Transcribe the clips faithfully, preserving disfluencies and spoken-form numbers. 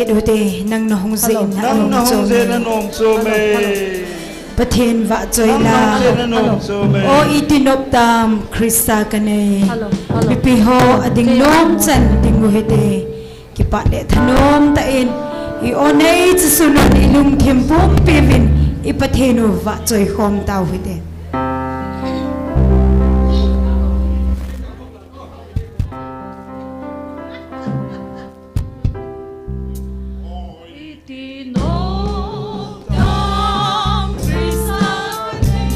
Hite, nang na hung jeh in, nang na hung jeh in anom chom e. Pathen vahchoi la. Nang na hung jeh in anom chom e. O iti nop tam, Christa kanei. Mipi ho ading nom chan ding u hite. Kipah le thanom tah in i o nei chu sunun i lungthim pumpi uvin i Pathen u vahchoi khom tau hite.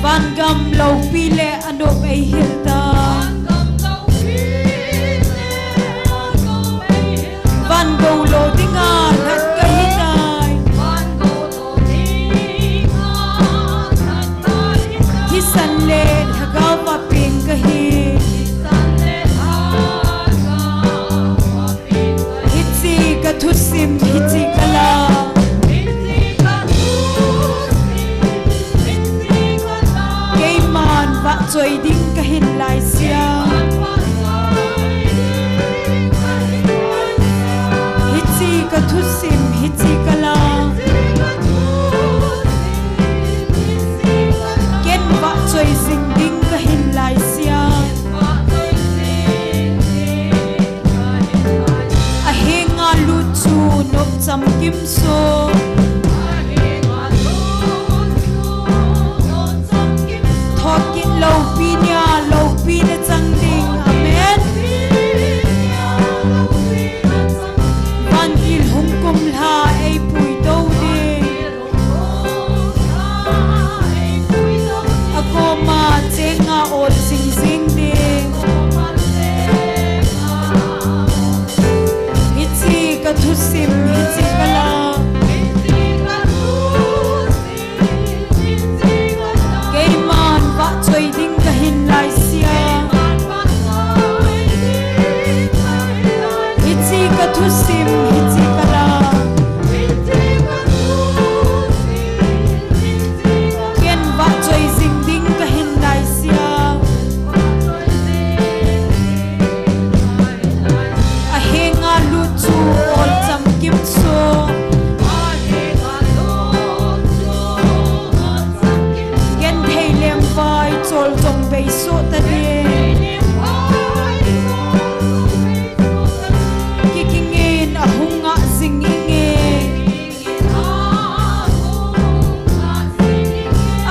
Vangam loupi le anop eihil tai. Van gou lo dinga lhat kahi tai. Thisan le lhagao va peng kahi. Hiche ka thusim, hiche ka la. Keiman vahchoi ding kahin laisea. Hiche ka thusim, hiche ka la. Ken vahchoi jing ding kahin laisea. Ahenga lut chu nop chamkim so. Thokit loupi nia loupi na chang ding. Amen. Vantil hung kumlha eipui tou ding. Akoma chenga ol jing jing ding. Hiche ka thusim, hiche ka la. Keiman vahchoi ding kahin laisea. Hiche ka thusim, hiche ka la. Ken vahchoi jing ding kahin laisea. Ahenga lut chu ol chamkim so. Genthei lem vai chol jong bei soh ta ding. Kikingin ahung ngah jing inge.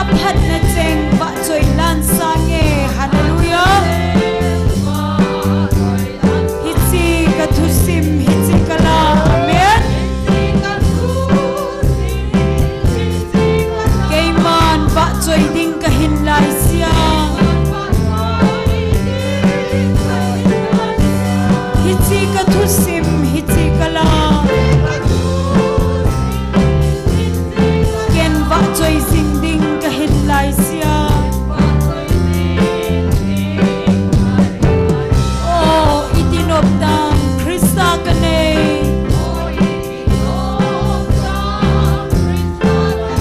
Aphatna cheng vahchoi lan sange. Hallelujah. Hiche ka thusim, hiche ka la. Amen. Keiman vahchoi ding kahin laisea. Hiche ka thusim, hiche ka la. Ken vahchoi jing ding kahin laisea. O iti nop tam, Christa kanei.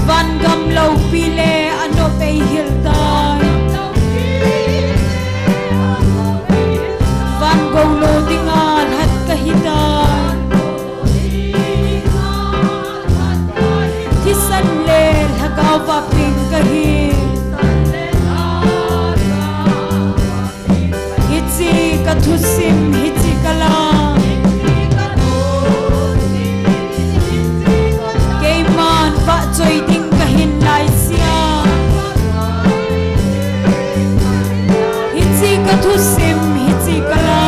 Vangam loupi le anop eihil tai. Van gou lo dinga lhat kahi tai. Thisan le lhagao va peng kahi. Hiche ka thusim, hiche ka la. Keiman vahchoi ding kahin laisea. Hiche ka thusim, hiche ka la.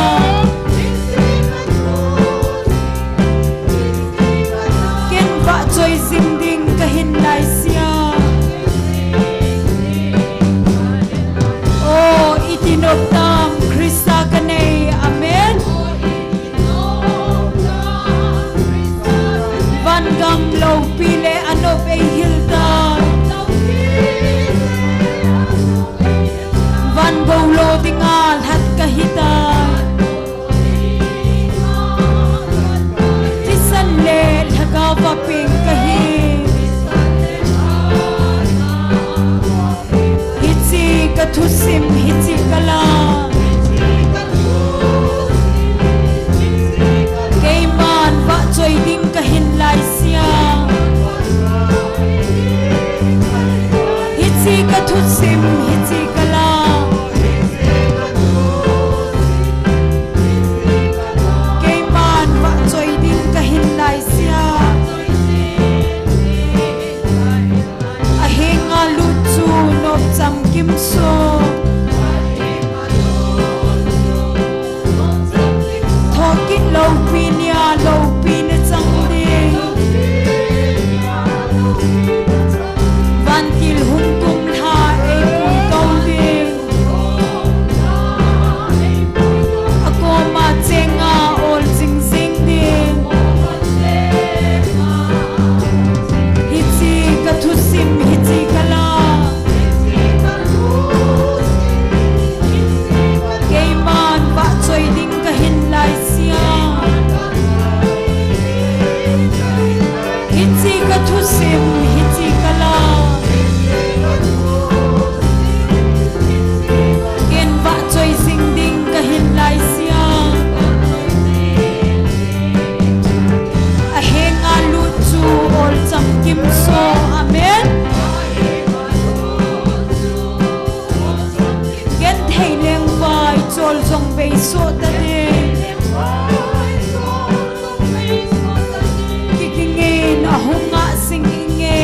Ken vahchoi jing ding kahin laisea. O iti nop tam, Christa kanei. Amen. Vangam loupi le anop eihil tai. Van gou lo dinga lhat kahi tai. Thisan le lhagao va peng kahi. Hiche ka thusim, hiche ka la. Keiman vahchoi ding kahin Thusim hiche kala. Ken vahchoi jing ding kahin laisea. Ahenga lut chu olcham kimsoh. Amen. Genthei lengvai chol jong beisoh tading. Kikingin ahung ngah jing inge.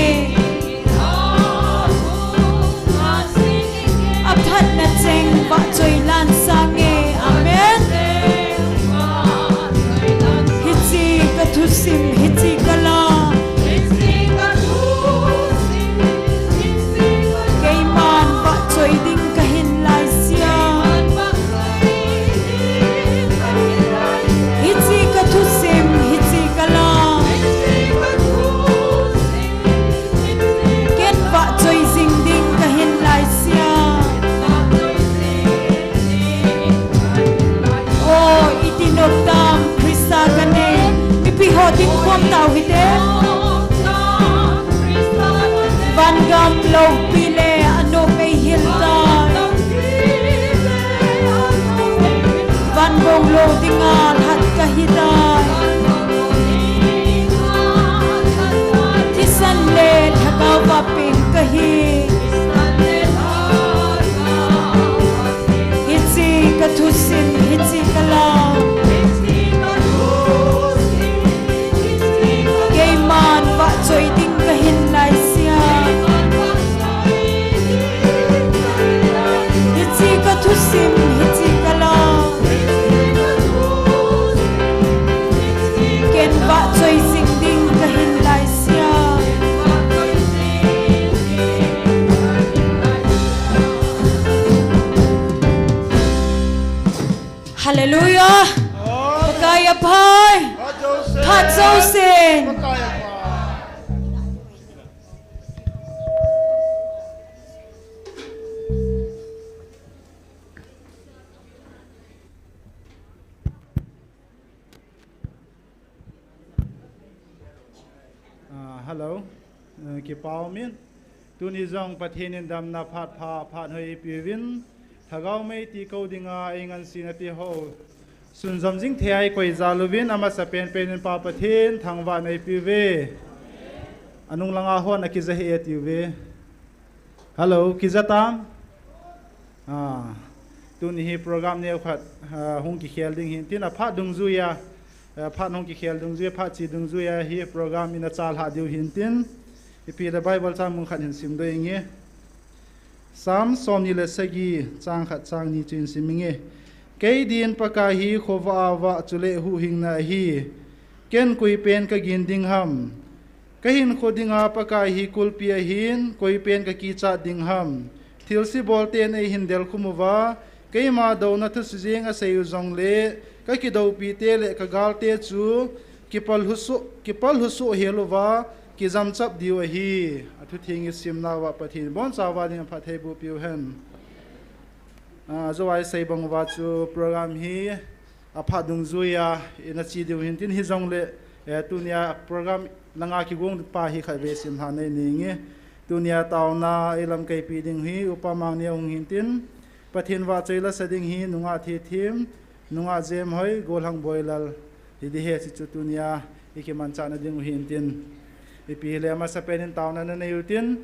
Aphatna cheng vahchoi lan sange. Amen. Hiche kathusim hiche kala. Keiman vahchoi ding kahin laisea. Hiche kathusim hiche kala. Ken vahchoi jing ding kahin laisea. O, iti nop tam Christa kanei. Mipi ho dingkhom tau hite. Vangam loupi le anop eihil tai. Van bou lou dinga lhat kahi tai. Thisan le lhagao vapeng kahi. Hiche kathusim hiche kala. Keiman vahchoi ding kahin laisea. Hiche kathusim hiche kala. Ken vahchoi jing ding kahin laisea. Hallelujah. Pakai aphai. Phat jousen. Ah, hello. Eh, kipah umin. Tuni jong Pathen in damna phat pha, phat hoi eipeuvin. Lhagao mei ti kou dinga eingansena teho sunjom jing thei a eikoi jal uvin, amasapen pen in Pa Pathen thangvahna eipeuve. Anung langa hon akija hih e tiuve. Hello, kija tam? Ah, tuni hi program neokhat, ah, hung kikhel ding hintin, aphat dungjuia, ah, phat hung kikhel dungjuia, phat che dungjuia hi program in achalhah diu hintin, ipi le Bible chang mun khat hin simdoh inge. Psalm somni le sagi, chang khat chang ni chu hin sim inge. Kei din Pakai hi khovah a vah chule huhhingna ahi. Ken koipen kagin ding ham? Kahinkho dinga Pakai hi kulpi ahin, koipen kakichat ding ham? Thilse bolten eihin delkhum uva, keima douna thusi jeng asei u jongle, kakidoupite le kagalte chu kipalhu soh, kipalhu soh hel uva, kijamchap diu ahi. Athutheng isimnauva Pathen in bonchauva ding phattheiboh peuhen. Ah, jou a isei bang uva chu program hi aphat dungjuia ina che diu hintin, hijongle, eh, tunia program langa kigong pa hi khatvei simlhah nei ninge. Tunia taona eilamkaipi ding hi Upa Mangneo hung hintin, Pathen vahchoi lasa ding hi Nungah Thethem, Nungah Jemhoi, Golhang Boilal, hiti hi hiche chu tunia ikimanchahna diu hintin. Ipi hile amasapen in taona nanei utin,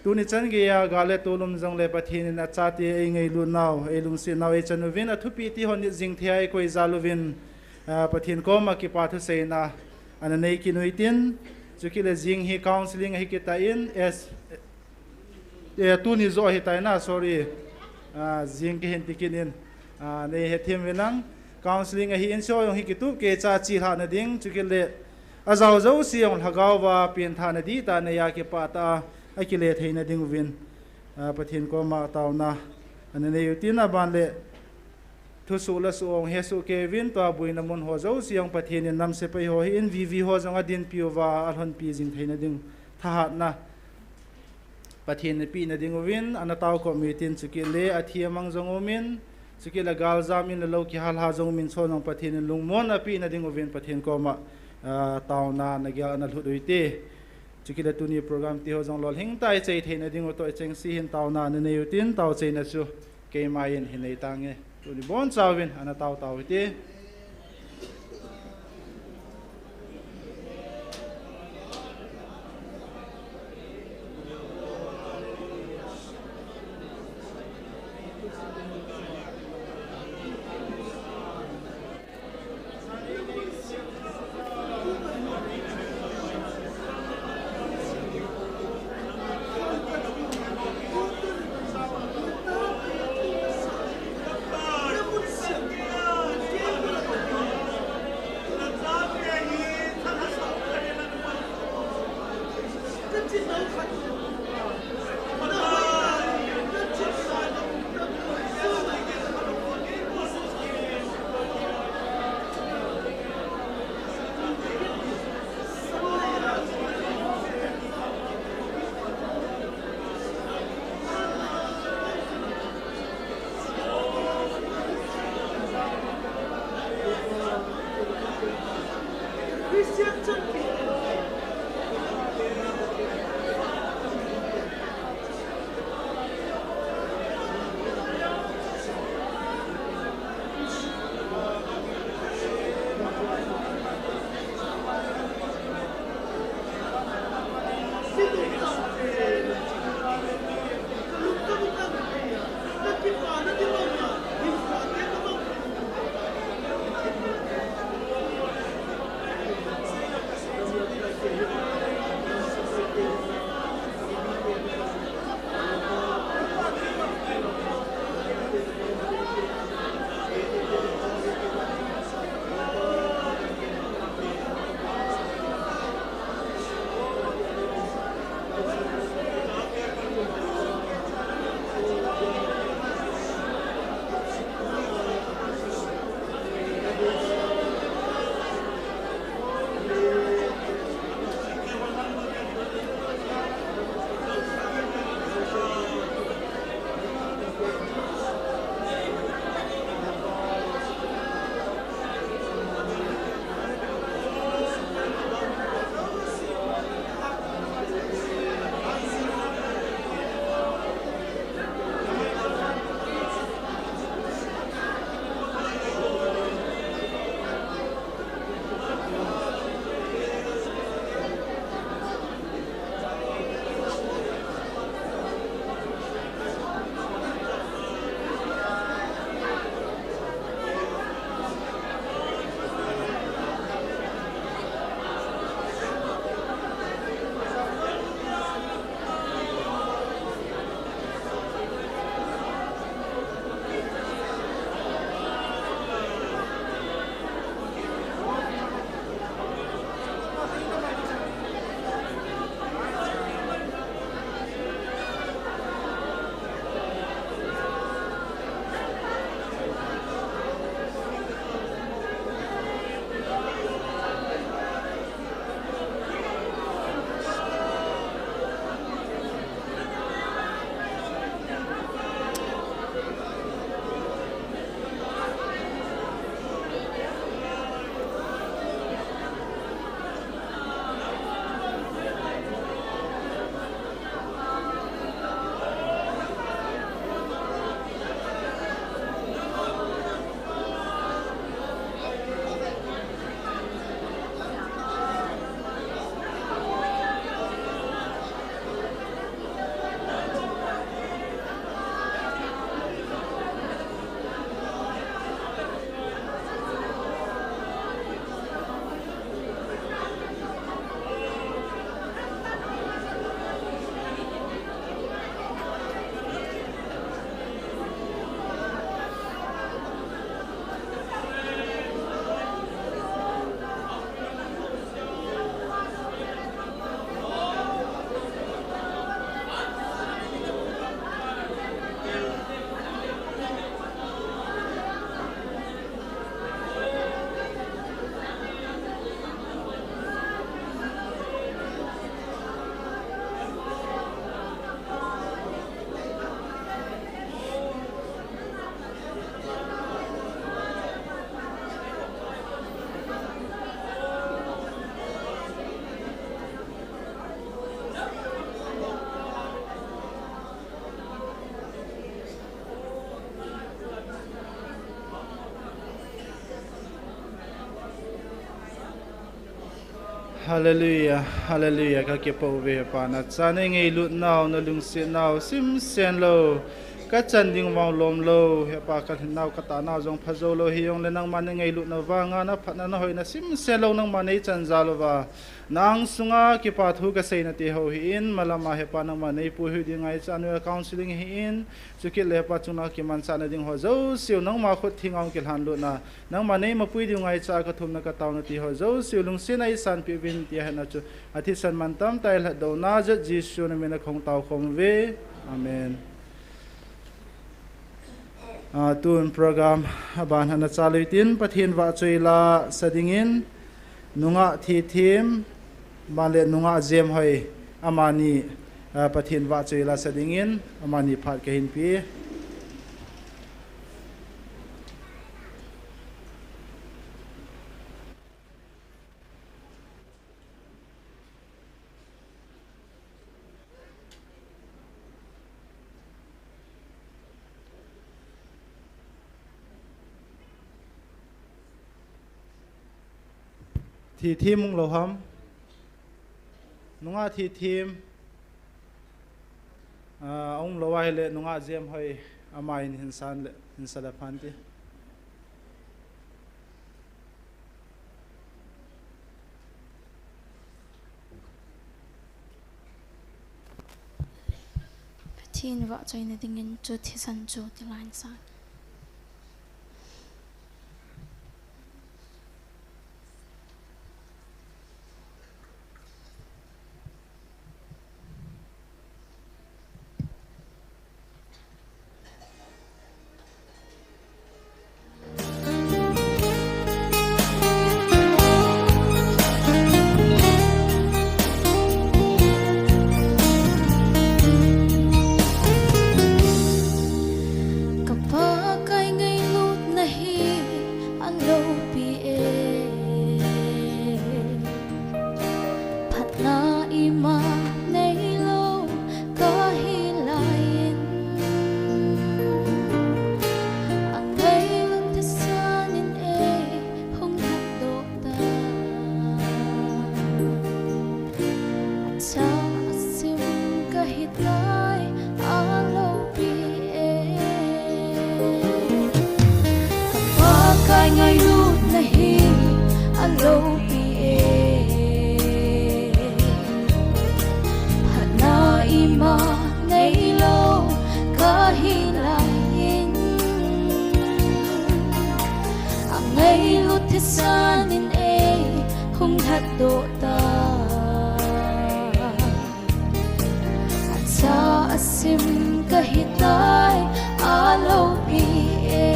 tuni chan geiya gal le tol um jongle Pathen in achate eingailutnau, eilungsetnau eichan uvin, athupi ti hon nit jing thei a eikoi jal uvin, ah, Pathen koma kipa thuseina ana nei kit uhitin, chukit le jing hi counseling ahi kitan, as Eh, tuni joh ahitai na, sorry. Ah, jing kahin ti kit in. Ah, nei hethem uvin lang. Counseling ahin, hiche jong hi kitup keicha chelhahna ding, chukit le ajao jouse jong lhagao uva penthahna dihtah neiya kipah tah a akile theina diuvin, ah, Pathen koma taona ana nei utin, aban le thusoh le soh hung hesoh kei uvin, tua boina mun ho jouse jong Pathen in nam sepai ho hi in, V V ho jong adinpi uva alhonpi jing theina ding thahatna Pathen in apeh na diuvin, ana taokop uhitin, chukit le athi amang jong umin, chukit le galjam in le lou kihalha jong umin, chujong Pathen in lungmonna apeh na diuvin Pathen koma, ah, taona nagel a ana lhut uhite. Chukit le tuni program ti ho jong lolhing tah a ichai theina diu toh ichengse hin taona nanei utin, tao cheina chu keima in hin nei tange. Tuni bonchauvin ana tao tao hite. Hallelujah, hallelujah, ka kipa uve Hepa, na cha nei ngailut nau, na lungset nau, simsen lou, ka chan ding vang lom lou, Hepa ka lhin nau, ka tah nau jong pha jou lou, hijongle nangma nei ngailut na vanga, na phatna na hoina simsen lou, nangma nei chan jal uva. Na ang sunga kipa thu ka seina ti ho hi in, malam a Hepa nangma nei puihui ding ngaicha, annual counseling hi in, chukit le Hepa chunga kimanchah na ding ho jouse u, nangma khut theng a hung kilhan lut na, nangma nei mapui diu ngaicha ka thumna ka taona ti ho jouse u lungsetna ei sanpeh uvin tia hetna chu athisan mantam tah a lhatdoh na jeh Jesu na min a ka hung tao khom uve. Amen. Ah, tun program aban hana cha lui tin Pathen vahchoi la sa dingin nungah Thithem, ban le nungah Jemhoi amani, ah, Pathen vahchoi la sa dingin amani phat ka hin pe. Thithem um lou ham? Nungah Thithem. Ah, um lou ahile nungah Jemhoi amai in hin san le, hin sa le phan ti. Pathen vahchoina dingin chu thisan chu ti line sa. Ka Pakai ngailutna hi aloupi e. Phatna ima neilou kahi laiyin, angailut thisan in ei hung lhatdoh ta. Acha asim kahi tai aloupi e. Ka Pakai ngailutna hi aloupi e. Phatna ima neilou kahi laiyin, angailut thisan in ei hung lhatdoh ta. Acha asim kahi tai aloupi e.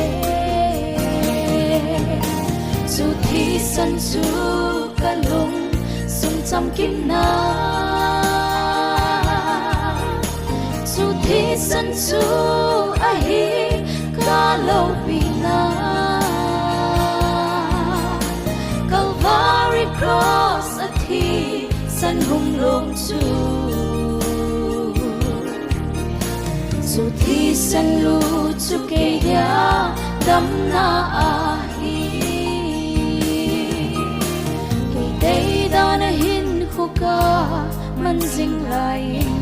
Chu thisan chu ka lung sung chamkim na, chu thisan chu ahi ka loupina. Calvary cross a thisan hung long chu, chu thisan lut chu kei dia damna ahi. Kei deidan a hinkho ka man jing laiyin,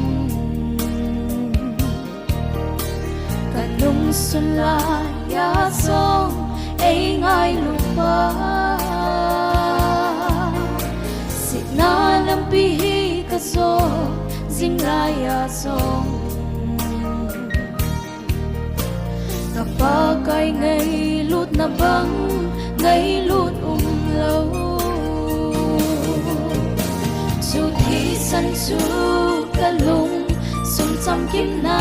ka lungsun laiya jong ei ngailu pa, sihna lampi hi ka jot jing laiya jong, ka Pakai ngailutna bang ngailut umlou. Chu thisan chu ka lung sung chamkim na,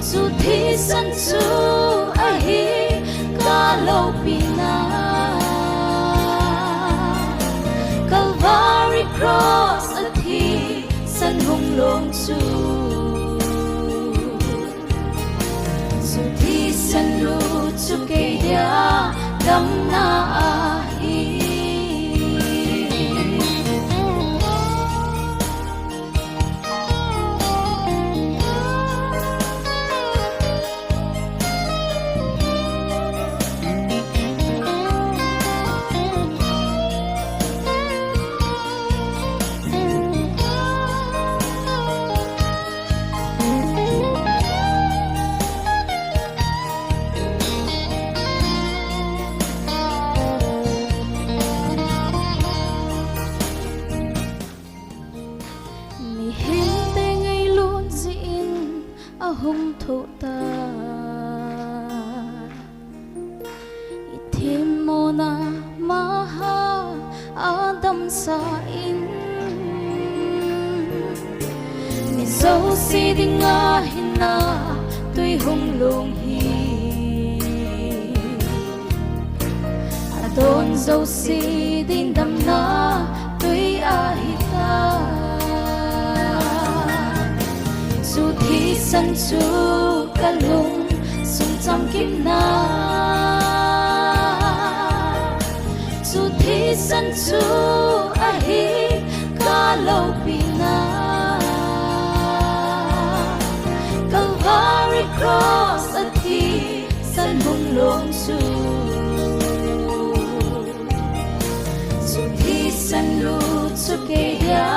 chu thisan chu ahi ka loupina. Calvary cross a thisan hung long chu, chu thisan lut chu kei dia damna ahi. sa in, mi jouse dinga hinna tui hung long hi, adon jouse ding damna tui ahi tai. Chu thisan chu ka lung sung chamkimna, chu thisan chu ahi ka loupina. Calvary Cross a thisan hung long chu, chu thisan lu chu kei dia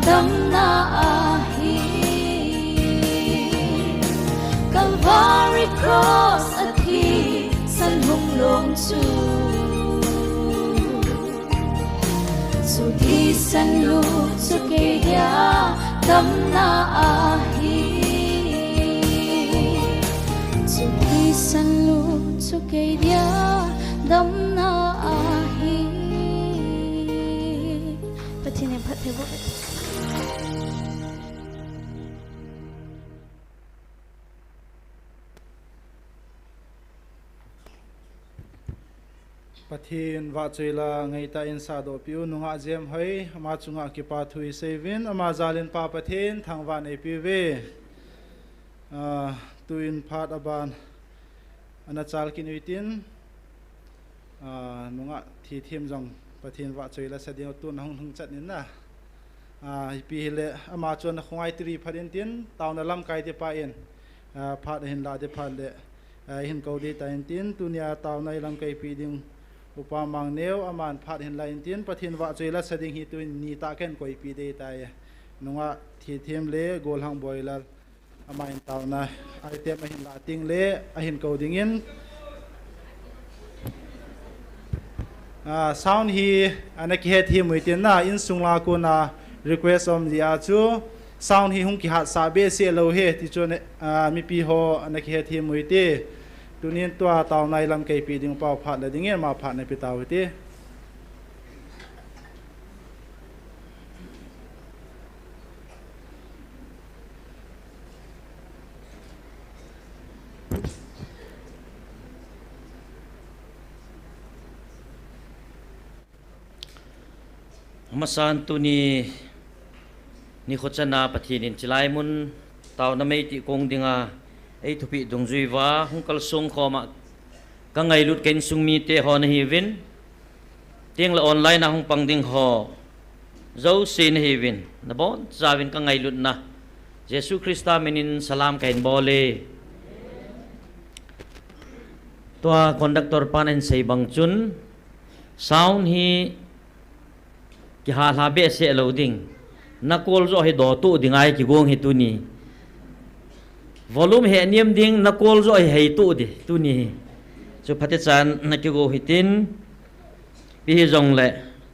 damna ahi. Calvary Cross a thisan hung long chu, chu thisan lu chu kei dia damna ahi. Chu thisan lu chu kei dia damna ahi. Pathen in phatthei boh. Pathen vahchoi la ngeitah in sahdoh peh u, nungah Jemhoi, ama chunga kipa thu isei uvin, ama jal in Pa Pathen thangvah in eipeh uve. Ah, tuin phat aban ana chal kit uhitin, ah, nungah Thithem jong Pathen vahchoi la sa ding tun ahung lhung chat in na. Ah, ipi hile ama chun ana khongai tiri phat in tin, taona lamkai te pa in, ah, phat ahin lah te phat le, ah, ihin kou ding tai in tin, tunia taona ilamkai peh ding Upa Mangneo, aman phat ahin lah in tin, Pathen vahchoi la sa ding hi tuin nitah kahin koipeh ding tai. Nungah Thithem le Golhang Boilal. Ama in taona item ahin lah teng le ahin kou ding in. Ah, sound hi ana kihethem u hitin na, insung la kona request um jeh a chu sound hi hung kihatsah behseh lou hi ti chu ne, ah, mipi ho ana kihethem u hite. Tunin tua taona ilamkai peh ding pa phat la ding in, ama phat na pe tau hite. Amasan tuni nikho chan a Pathen in chilai mun taona meitih kong dinga eithupeh dungjui uva hung kalsong khom a ka ngailut ka insung mite ho nahiuvin, tengle online a hung pang ding ho jouse nahiuvin, nabonchauvin ka ngailutna Jesu Christa minin salam kahin bol e. Tua conductor pan ahin sei bang chun, sound hi kihalha behseh lou ding. Na kol joh hi dotoh ding ahi kigong hi tuni. Volume heh niam ding, na kol joh hi heitoh ding tuni hi. Chu phatechan na kigo hitin, ipi hijongle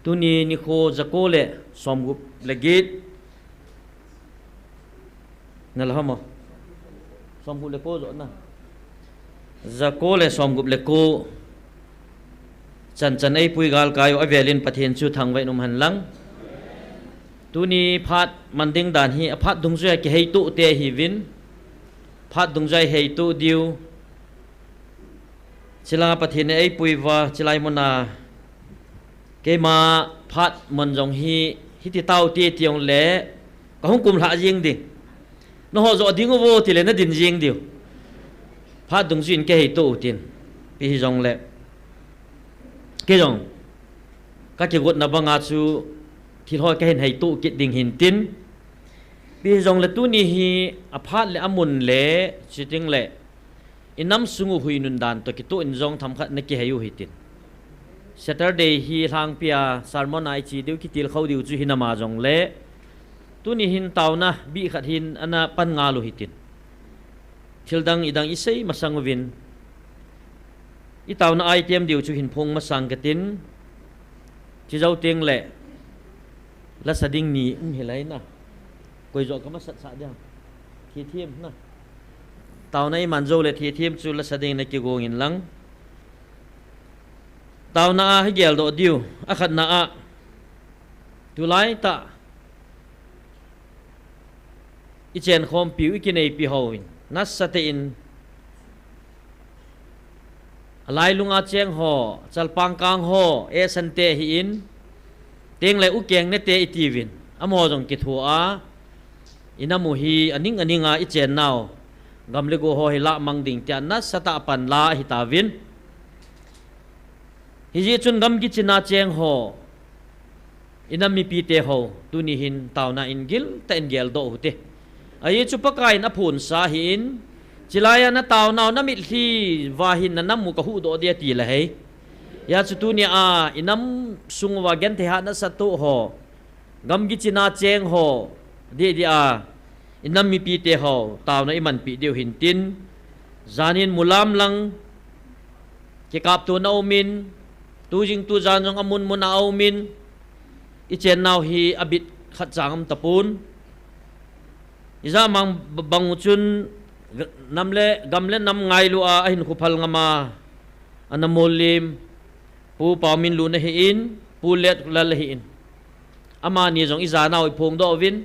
tuni nikho jako le somgup le get. Na la hamo. Somgup le ko joh na. Jako le somgup le ko. Chan chan eipui galkai u avelin Pathen chu thangvah in um hen lang. Tuni phat man ding dan hi aphat dungjui a kiheitoh te ahiuvin. Phat dungjui a heitoh diu. Chule Pathen in eipui uva, chilai mun a keima phat man jong hi, hiti tau te ti jongle, ka hung kumlha jing ding. Nangho joh ding uvo tile na din jing diu. Phat dungjui in kiheitoh u tin. Ipi hijongle, kei jong ka kigotna banga chu thil ho kahin heitoh kit ding hin tin. Ipi hijongle tuni hi aphat le amun le, chuting le, i nam sung u hui nun dan toh kitoh in jong themkhat na kihei u hitin. Saturday hi lhangpi a sermon a iche diu kitilkhou diu chu hinam a jongle, tuni hin taona bih khat hin ana pan ngal u hitin. Thil dang idang isei masang uvin, i taona item diu chu hin phong masang katin, chujou teng le, lasa ding ni um hilai na. Koi joh ka masat sah dia. Thithem na. Taona iman jou le thithem chu lasa ding na kigong in lang. Taona a hi geldoh diu. Akhatna a, Tulai tah i chenkhompiu i kineipi hou in nasatah in alailunga cheng ho, chalpangkang ho, esante hi in, tengle ukeng nete i tiuvin, amaho jong kithua, i nam u hi aning aninga i chennau gam le go ho hi lahmang ding tia nasatah a panla ahi tauvin. Hijeh chun gamgi china cheng ho, i nam mipite ho, tuni hin tauna in giltah in geldoh uhite. Ajeh chu Pakai in aphonsa ahin, chulaiya na taunau na mitlhi uva hin na nam u kahuhdoh ding ati le hei. Hijeh chun tunia i nam sung uva genthei hahsa toh ho, gamgi china cheng ho, didi a i nam mipite ho, tauna i manpi diu hintin, janin mulam lang, kikaptona umin, tujing tujan jong amun mun a umin, i chennau hi abit khat chang um tapon. Ijat mang bang u chun, nam le, gam le nam ngailu a, ahinkho phal ngam a, ana mol lim, Pu Paominlun ahin, Pu Letlal ahin. Amani jong i janau i phongdoh uvin.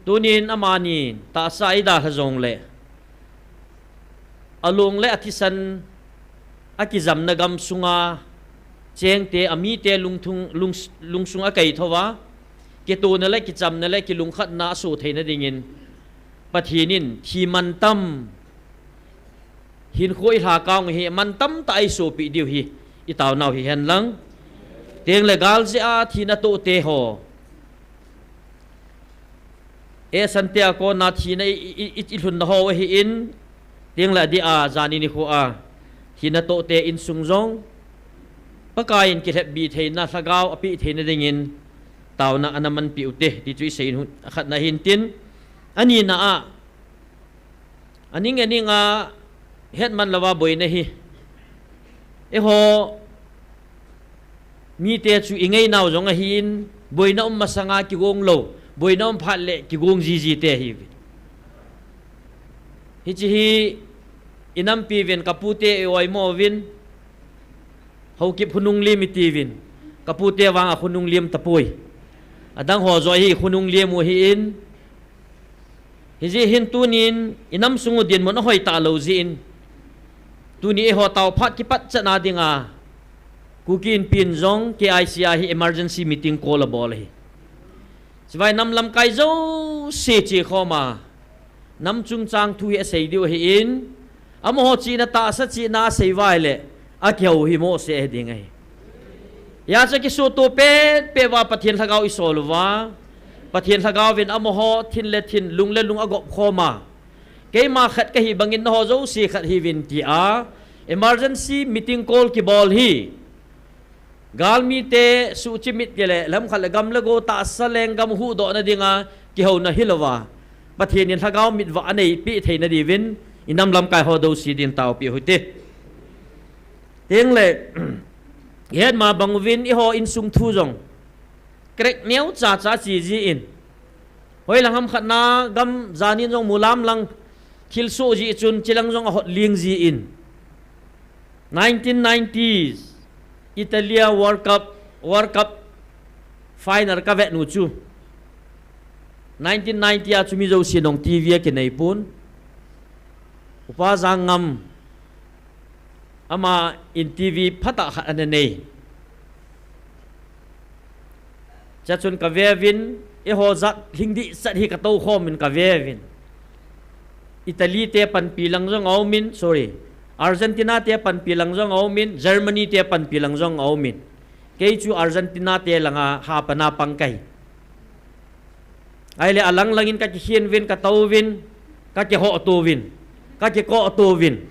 Tunin amani tahsa i dalha jongle, alung le athisan a kijamna gam sunga chengte, amite lungthung, lung, lungsung a kaithouva, kitona le kichamna le kilungkhatna aso theina dingin Pathen in thi mantam, hinkho i lhakang hi mantam tah a i sopi diu hi i taunau hihen lang. Tengle gal jeh a thina toh te ho, esante a kona thina i, i, i, i lhunna ho ahin, tengle adeh a janin nikho a thina toh te insung jong Pakai in kilhepbi theina lhagao apeh theina dingin tauna ana manpi ute, ti chu i seiyin, akhatna hintin, anina a, aning aninga hetman louva boina hi, eiho mite chu i ngeinau jong ahin, boina um masanga kigong lou, boina um phat le kigong jiji te ahi. Hiche hi i nampi uvin, kapute i oimo uvin, Haokip khonung lim i tiuvin, kapute vang a khonung lim tapoi. Adang ho joh hi khonung lim u ahin, hijeh hin tunin i nam sung u dinmun ahoi talou jeh in, tuni eiho tao phat kipat chatna dinga Kuki Inpi in jong K I C a hi emergency meeting call abol ahi. Chuvai nam lamkai jouse chekhom a, nam chungchang thu hi asei diu ahin, amaho chihna tahsa chihna asei uva ahile, akihou hi mohseh ahi ding ahi. Hijeh chun kisuhto petpet uva Pathen lhagao i sol uva, Pathen lhagao vin amaho thin le thin, lung le lung agop khom a, keima khat kahi bangin nangho jouse khat hiuvin tia emergency meeting call kibol hi. Galmite suhchimit kile, lamkhat le gam le go tahsa lenggam huhdohna dinga kihouna hilouva, Pathen in lhagao mitvah aneipi theina diuvin, i nam lamkai ho jouse din taopi uhite. Tengle, hetma bang uvin eiho insung thu jong crack neocha cha che jin, hoilang ham khatna gam janin jong mulam lang thilsoh jeh chun chilang jong ahot ling jin, nineteen nineties Italy a World Cup, World Cup final kavet nu chu, nineteen ninety a chu mi jouse nong T V a kinei pon, Upa Jangngam, ama in T V phatah khat ana nei. Chua chun kaveuvin, eiho jat lhingdih chat hi katou khomin kaveuvin, Italy te panpi lang jong aumin, sorry, Argentina te panpi lang jong aumin, Germany te panpi lang jong aumin, kei chu Argentina te langa hapana pang kahi. Ahile alang langin kakikhen uvin, katou uvin, kakihoto uvin, kakikohto uvin.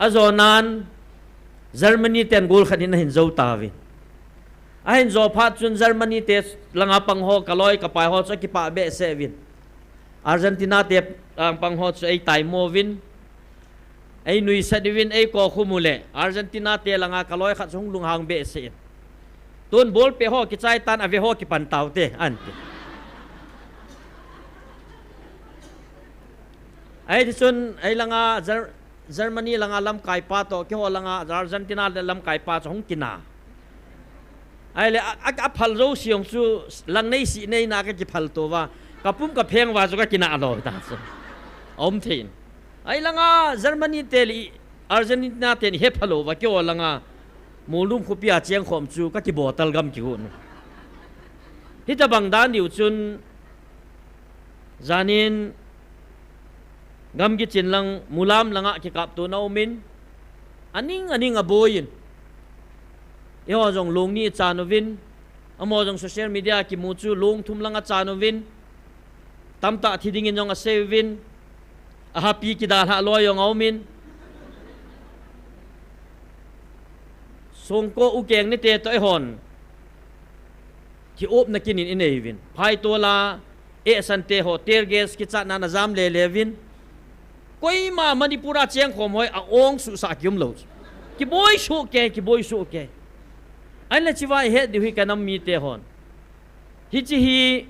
Ajonan Germany ten goal khat hin ahin jou tauvin. Ahin jou phat chun Germany te langa pang ho, kaloi kapai ho chu akipah behseh uvin. Argentina te langa pang ho chu eitaimo uvin, einuisat uvin, eikokhum u le, Argentina te langa kaloi khat chu hung lunghang behseh in, tun ball peh ho kichai tan, ave ho kipan taute, ante. Ahitichun, ei langa Ger-, Germany langa lamkaipa toh, keiho langa Argentina lamkaipa chu hung kina. Ahile a, a, aphal jouse jong chu lang nei si nei na ka kiphal to uva. Ka pum ka pheng uva chu ka kinah lo ta chu. Aum thei in. Ahilanga Germany te le Argentina ten he phalo uva keiho langa Muldum khopi a cheng khom chu ka kibotal gam kigon. Hitabang dan diu chun janin gam kichin lang Mulam langa kikapto na umin, aning aning a boiyin. Eiho jong long ni a chan uvin, amaho jong social media kimu chu long thum lang a chan uvin, tamtah thi dingin jong asei uvin, ahapi kidalhah loi jong aumin. Songko ukeng nite toh eihon ki-opna kinin inei uvin. Phaitola, ehsante ho, tear gas kichatna na jam lele uvin. Koima Manipur a cheng khom hoi a ong suhsah kium lou. Kiboi soh kei, kiboi soh kei. Ahinla chiva ihet diu hi ka nam mite hon. Hichi hi,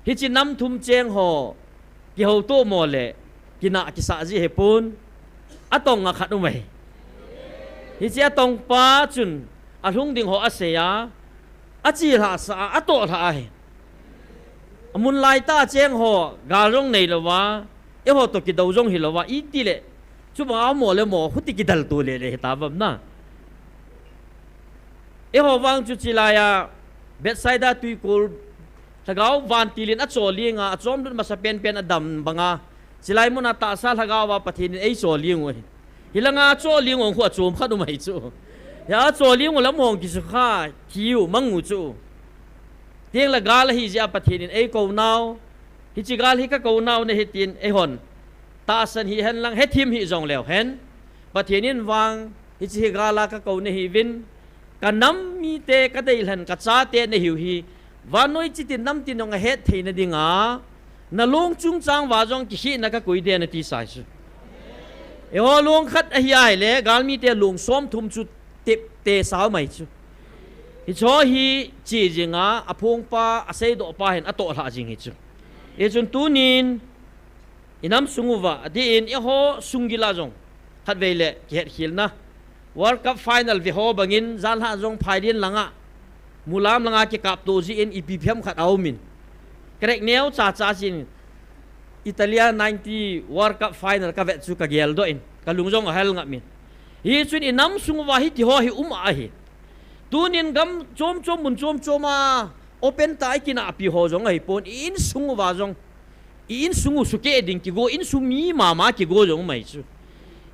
hichi nam thum cheng ho, kihouto mo le, kinah kisah ji hipon, atong a khat um ahi. Hichi atong pa chun, alhung ding ho asei a, achilhah sah a, atoh lhah ahi. Amun lai ta cheng ho, gal jong nei louva, eiho toh kidou jong hi louva, iti le, chubang a mo le mo, huti kidal to lele hita vem na. Eiho vang chu chilai a, Bethsaida tuikul, lhagao vantil in acholing a, achom lut masa penpen adam banga, chilai mun a tahsa lhagao a Pathen in eicholing u ahi. Hilanga choling u khu achom khat um ahi chu. Hia choling u lam hong kisukha, kiu mang u chu. Teng le gal ahi jeh a Pathen in eikou nau, hichi gal hi kakou nau nahi tin eihon tahsan hihen lang, hethem hih jong leu hen. Pathen in vang, hichi hi gal a kakou nahiuvin, ka nam mite, ka deilhen, ka chate nahiu hi, vannoi chitin namtin jong ahet theina dinga, na long chungchang uva jong kikhehna kakoi den ati sai chu. Eiho long khat ahi ahile, galmite long somthum chu tepte sao mai chu. Hicho hi chi jing a, aphongpa, aseidohpa hin atoh lhah jing hi chu. Hichun tunin, inam sung uva, adeh in eiho sunggil a jong, khatvei le kihetkhelna. World Cup final ve ho bangin, janhi a jong phailin langa, Mulam langa kikapto jin ipi phem khat aumin. Crack neo chacha jin, Italia ninety World Cup final kavet chu kageldoh in, kalung jong ahel ngap in. Hichun inam sung uva hiti ho hi um ahi. Tunin gam chom chom mun chom chom a, open ta ikinahpi ho jong ahipon, i insung uva jong. I insung u sukeh ding kigo, insung mi mama kigo jong um ahi chu.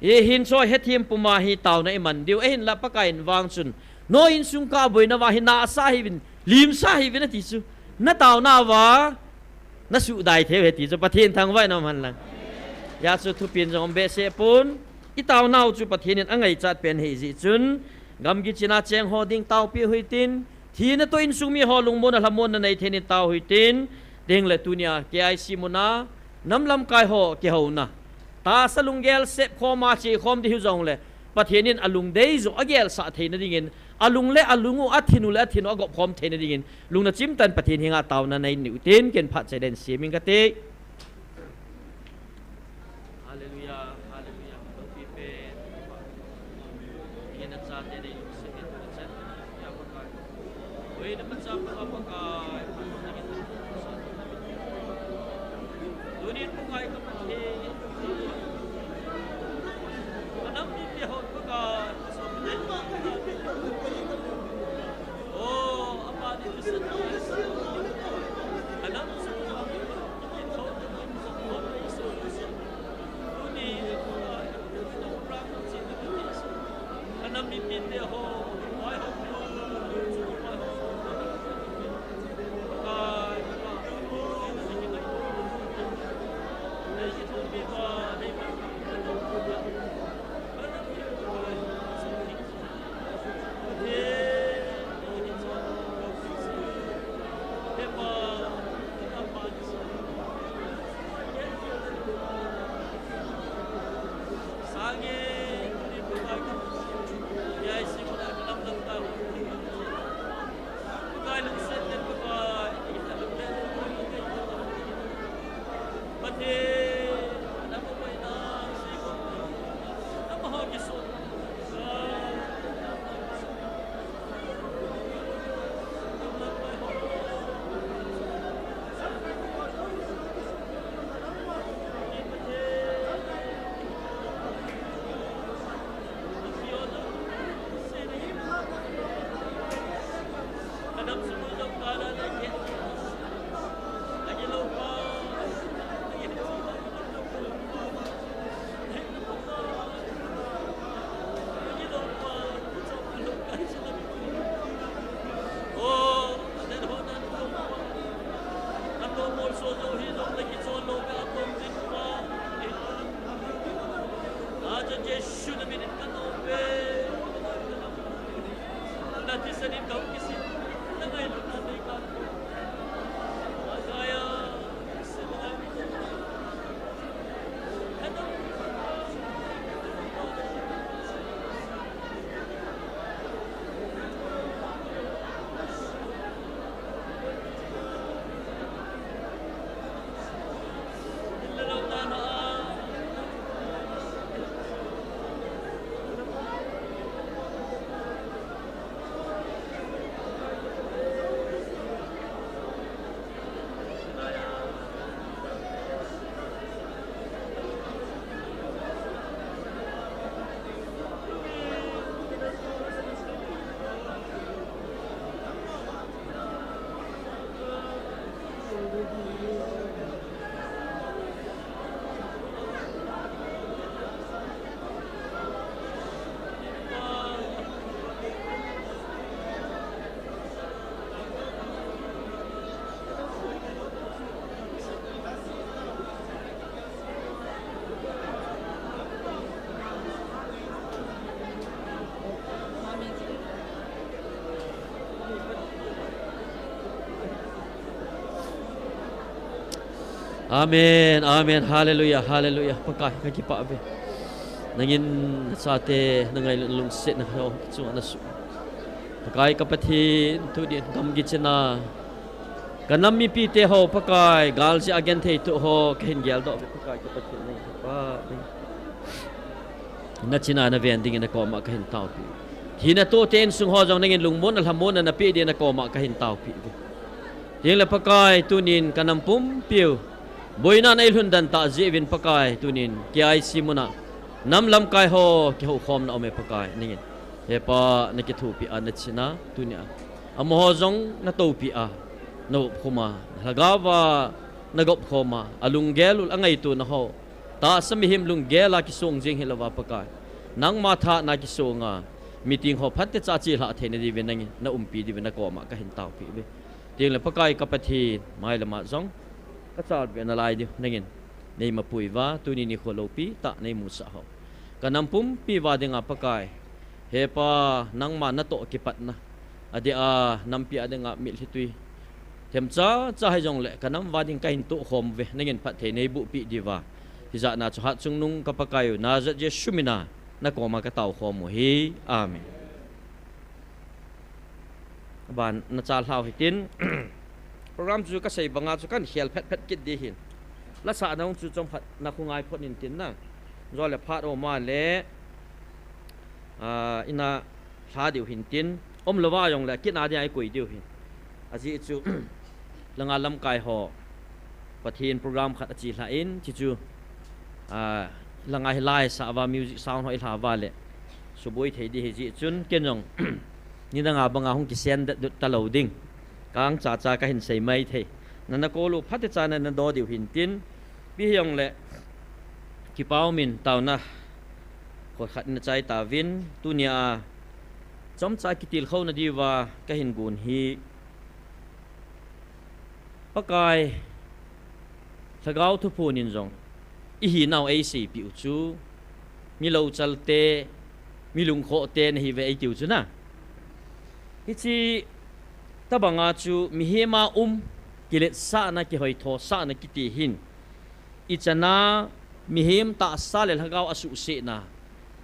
Hiche hin chu hethem puma hi taona iman diu, ahinla Pakai in vang chun. Noi insung kah boina uva hi nasa hiuvin, limsa hiuvin ati chu. Na taona uva, na sudai thei uve ti chu, Pathen thangvah in um hen lang. Hijeh chun thupin jong um behseh pon, i taonau chu Pathen in angaichat pen ahi jeh chun, gam kichin a cheng ho ding taopeh u hitin, Thina toh insung mi ho lungmonna lhamonna nei theina tao hitin, ding le tunia K I C muna, nam lamkai ho kihouna. Tahsa lunggel sep khom a che khom ding hijongle, Pathen in alungdei joh agelsah theina dingin, alung le alung u, athin u le athin u agop khom theina dingin, lungna chimtah in Pathen henga taona nei niu tin, ken phat chai den simin kate. Hallelujah, hallelujah. Loupi pen. Amen. Ina chate nei lungset in, lungset in. Ya Pakai. Oi, na pachat Pakai, Pakai. Tunin Pakai ka Pathen. Anam mite ho Pakai. Oh, Ama ni lungset. Anam Soh jou hi jong na kichol lou ve a kom ding pa. Nazaret Jesu na min in ka nom ve. Na thisan in ka hung kisin. Na ngailutna nei ka. Isaiah. Amen, amen, hallelujah, hallelujah. Pakai, ka kipah ve. Nangin nachate, na ngailut lungsetna ho chunga na su. Pakai ka Pathen, tu din gamgi china. Ka nam mipite ho, Pakai, gal jeh a genthei tu ho, ka hin geldoh ve, Pakai ka Pathen, nangin pa, nangin. Na china na ven dingin na koma ka hin taopi. Thina tote insung ho jong nangin lungmonna lhamonna na pe dingin na koma ka hin taopi ve. Tin le Pakai, tunin ka nam pumpiu boina na eilhun dan tah jeh uvin Pakai, tunin K I C muna nam lamkai ho kihoukhomna aume Pakai, nangin. He Pa, na kithopi a na china, tunia. Amaho jong na toupi a, na hopkhom a, na lhagao va na gopkhom a, a lunggel u a ngaitona ho. Tahsa mihem lunggel a kisong jing hilouva Pakai. Nangma thahna kisong a, meeting ho phatecha chelhah theina diuvin nangin, na umpi diuvin na koma ka hin taopi ve. Tin le Pakai ka Pathen, mailama jong ka chalbe nalai diu nangin nei mapui uva, tuni nikho loupi tah nei musah ho. Ka nam pumpi uva dinga Pakai, he Pa, nangma natoh kipatna, adeh a nampi a dinga mitlhi tui themcha cha hijongle ka nam uva ding ka hin tohkhom uve, nangin phatthei nei bohpi diuva. Hijatna chu hatchungnung ka Pakai u, Nazareth Jesu mina na koma ka taokhom u ahi. Amen. Aban na chalhau hitin. Program chu ka sei banga chu kan khel phet phet kit ding ahin. Lasahna hung chu chomkhat na khongai phot intin na. Jole phat um a le, ah, ina lha diu hintin. Umlouva jongle kit na dia i koi diu hin. Ajeh chu langa lamkai ho Pathen program khat achelhah in, chuchu, ah, langa hi la isah uva, music sound ho ilha uva le suboi thei ding ahi jeh chun, ken jong nidanga banga hung kisen det dut talou ding. Kang chacha ka hin sei mai thei. Nana kol u phatecha nana do diu hintin. Ipi hijongle kipa umin taona khat khat ina chai tauvin, tunia chomcha kitilkhouna diuva ka hin gon hi. Pakai, Lhagao Thuphon in jong ihinau eiseipeh u chu, mi louchal te, mi lungkhoh te nahiuve eitiu chu na. Hiche tobanga chu mihem a um, kiletsahna, kihoithosahna kiti hin, ichan a mihem tahsa le lhagao asuhsetna,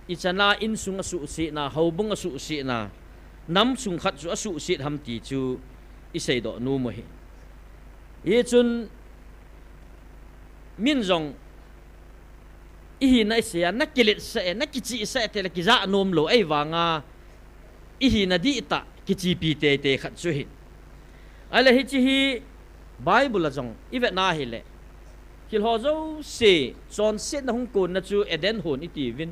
ichan a insung asuhsetna, houbung asuhsetna, nam sung khat chu asuhset ham ti chu iseidoh nom u ahi. Hichun min jong ihina isei a, na kiletsah e, na kichihsah e tile kijah nom lou, ahivanga ihina dihtah kichepi teitei khat chu ahi. Ahile hiche hi Bible a jong ivetna hile, thil ho jouse chonsetna hung konna chu Eden hon itiuvin,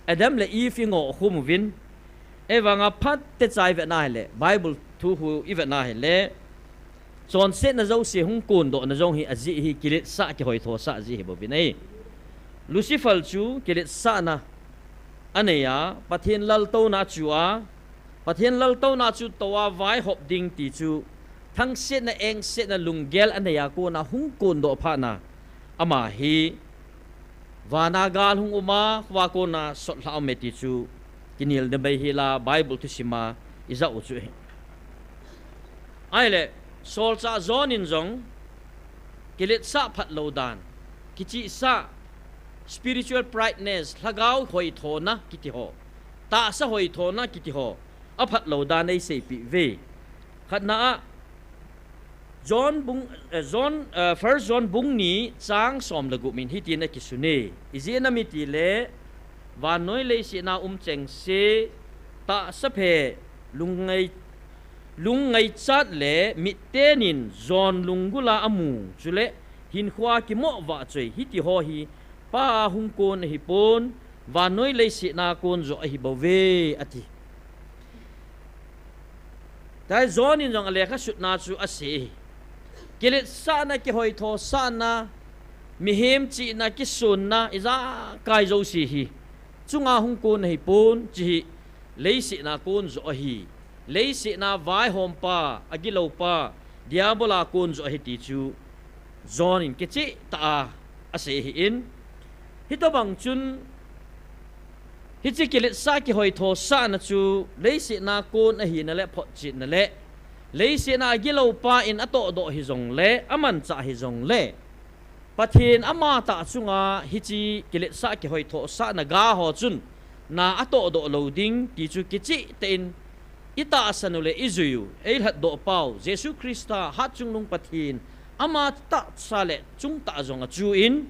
Adam le Eve ingoh khum uvin, ahivanga phatecha ivetna hile, Bible thu khu ivetna hile, chonsetna jouse hung kondohna jong hi ajeh hi kiletsah, kihoithosah jeh ahi bouvin ahi. Lucifer chu kiletsahna anei a, Pathen laltouna achu a, Pathen laltouna chu tou a vaihop ding ti chu thangsetna, engsetna, lunggel anei a kona hung kondoh phat na, ama hi vana gal hung um a, khuva kona sotlha aume ti chu kinelna bei hi la, Bible thusim a ija u chu ahi. Ahile, solchah John in jong kiletsah phatlou dan, kichihsah, spiritual prideness, lhagao hoithona kiti ho, tahsa hoithona kiti ho, aphatlou dan eiseipeh uve. Khatna a, John bung, eh, John, eh, First John bung ni chang som le gup in hitin akisun e. Ijeh inem itile, vannoi leiset a um chengse, tahsa phe, lungngai, lungngaichat le mit tenin John lunggul a amu, chule hinkhoa kimoh vahchoi, hiti ho hi Pa a hung kon ahipon, vannoi leiset a kon joh ahi bouve, ati. Tua John in jong alekha sutna chu asei. Kiletsahna, kihoithosahna, mihem chihna, kisonna, ijakai jouse hi chunga hung kon ahipon, hiche hi leiset a kon joh ahi. Leiset a vaihompa, agiloupa, Diabol a kon joh ahi ti chu John in kicheh tah a asei ahin. Hitobang chun, hiche kiletsah, kihoithosahna chu leiset a kon ahina le photchetna le leiset a agiloupa in atohdoh hijongle, amanchah hijongle, Pathen amatah chunga hiche kiletsah, kihoithosahna ga ho chun na atohdoh lou ding ti chu kicheh tah in itahsan u le ijui u, eilhatdoh pau Jesu Christa, Hatchungnung Pathen, amatah cha le chungtah jong achuin,